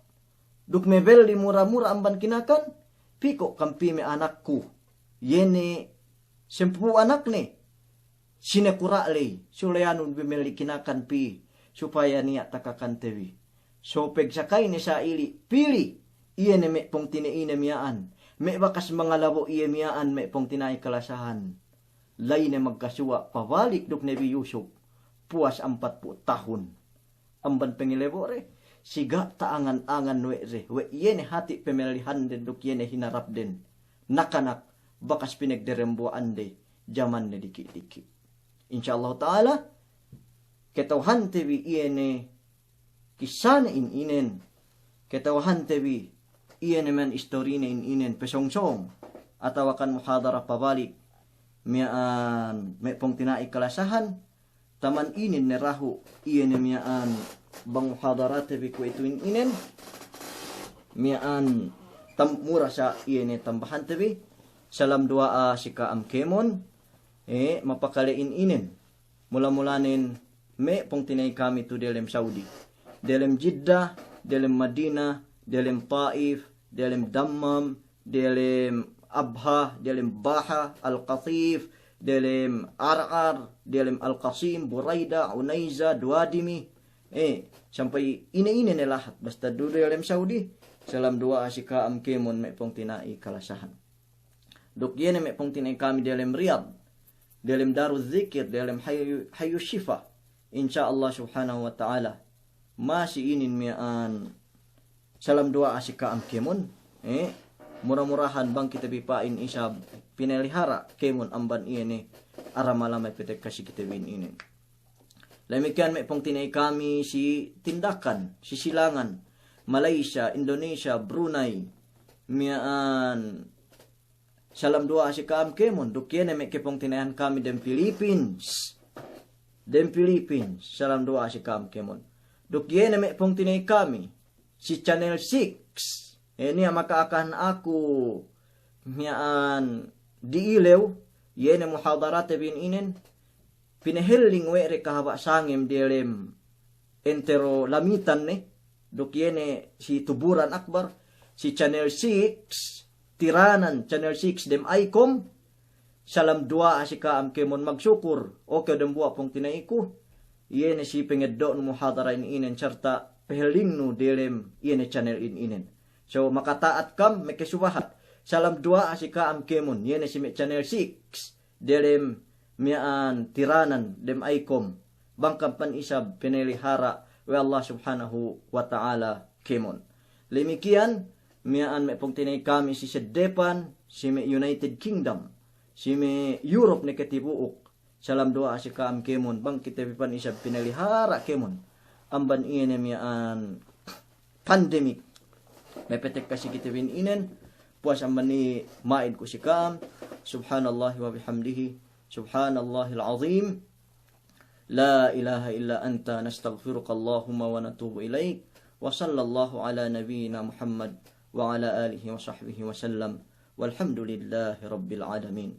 duk mabelli mura-mura amban kinakan, pī ko' kam pī me' anakku, iye ne sampū' anakne, sine kura' ley, suleyanun bi melli kinakan pī, supaya niya' takakante bi." So, pagsakayne sa'ili', pī ley, iye ne me' pungtina'ine miya'an, me' bakas mangalabo' iye miya'an, me' pungtina'i kalasahan. La'i ne magkasuwa' pabalik duk Nabi Yusuf, puwas ampatpū' tahun. Amban pangalabo' de, si ga' ta'angan-angan we' de, we' iye ne hati' pamellihanden duk iye ne hinarapden. Nakanak bakas pinagdarembuwa'ande jamanne diki'-diki'. Insya Allahu ta'ala, kata'uhante bi iye ne kissane in inen, kata'uhante bi iye ne miya'an istorine in inen, pasōng-sōng, atawakan muhadara pabalik, miya'an me' pungtina'i kalasahan, taman inin ne dahu' iye ne miya'an bang muhadarate bi kuwe'itu in inen, miya'an tam-, mura sa' iye ne tambahante bi, salam duwa'a si ka'am kēmon, eh, mapakale in inen. Mula-mulanen me' pungtina'i kami tu diyalem Saudi, diyalem Jeddah, diyalem Madinah, diyalem Taif, diyalem Dammam, diyalem Abha, diyalem Baha, Al-Qatif, diyalem Ar'ar, diyalem Al-Qasim, Buraidah, Unaiza, Duwadimi, eh, sampay ine-ine ne lahat, basta du diyalem Saudi, salam duwa'a si ka'am kēmon me' pungtina'i kalasahan. Duk iye ne me' pungtina'i kami diyalem Riyadh, diyalem Daruz Zikir, diyalem Hayu, Hayu Shifa. Insya Allah subhanahu wa ta'ala, masi inin miya'an salam duwa'a si ka'am kēmon. Eh, mura-murahan bang kite bi pa'in isab pinalihara' kēmon amban iye ne aramala me' patekka si kite bi inin. Damikkiyan me' pungtina'i kami si Tindakan, si Silangan, Malaysia, Indonesia, Brunei, miya'an salam duwa'a si ka'am kēmon. Duk iye ne me' kapungtina'ihan kami dem Philippines. Dem Philippines, salam duwa'a si ka'am kēmon. Duk iye ne me' pungtina'i kami si Channel six. Inin maka'akahan aku miya'an di'ilew, iye ne muhadarate bi inin, pinahelling we' de kahaba' sangem diyalem entero Lamitan ne, duk iye ne si Tuburan Akbar, si Channel six Tiranan, Channel six dem Icom, salam duwa'a si ka'am kēmon. Magsukur, o kew dembuwa' pungtina'iku, iye ne si pangeddo'nu muhadara inin sarta' pahellingnu diyalem iye ne channel inin. So, makata'at kam, makasubahat. Salam duwa'a si ka'am kēmon, iye ne si me' Channel six, diyalem miya'an Tiranan dem Icom, bang kam pan isab pinalihara' we' Allah Subhanahu wa Ta'ala kēmon. Damikkiyan miya'an me' pungtina'i kami si Seddepan, si me' United Kingdom, si me' Europe ne katibu'uk. Salam duwa'a si ka'am kēmon, bang kite bi pan isab pinalihara' kēmon amban iye ne miya'an pandemic. Mapetek kasi kite bi inin, puwas amban iye ma'id ku si ka'am, subhanallahi wa bihamdihi, subhanallahil azim, la ilaha illa anta, nastaghfiruka Allahumma wa natubu ilaik, wa sallallahu ala nabiyyina Muhammad wa ala alihi wa sahbihi wa sallam, walhamdulillahi rabbil alamin.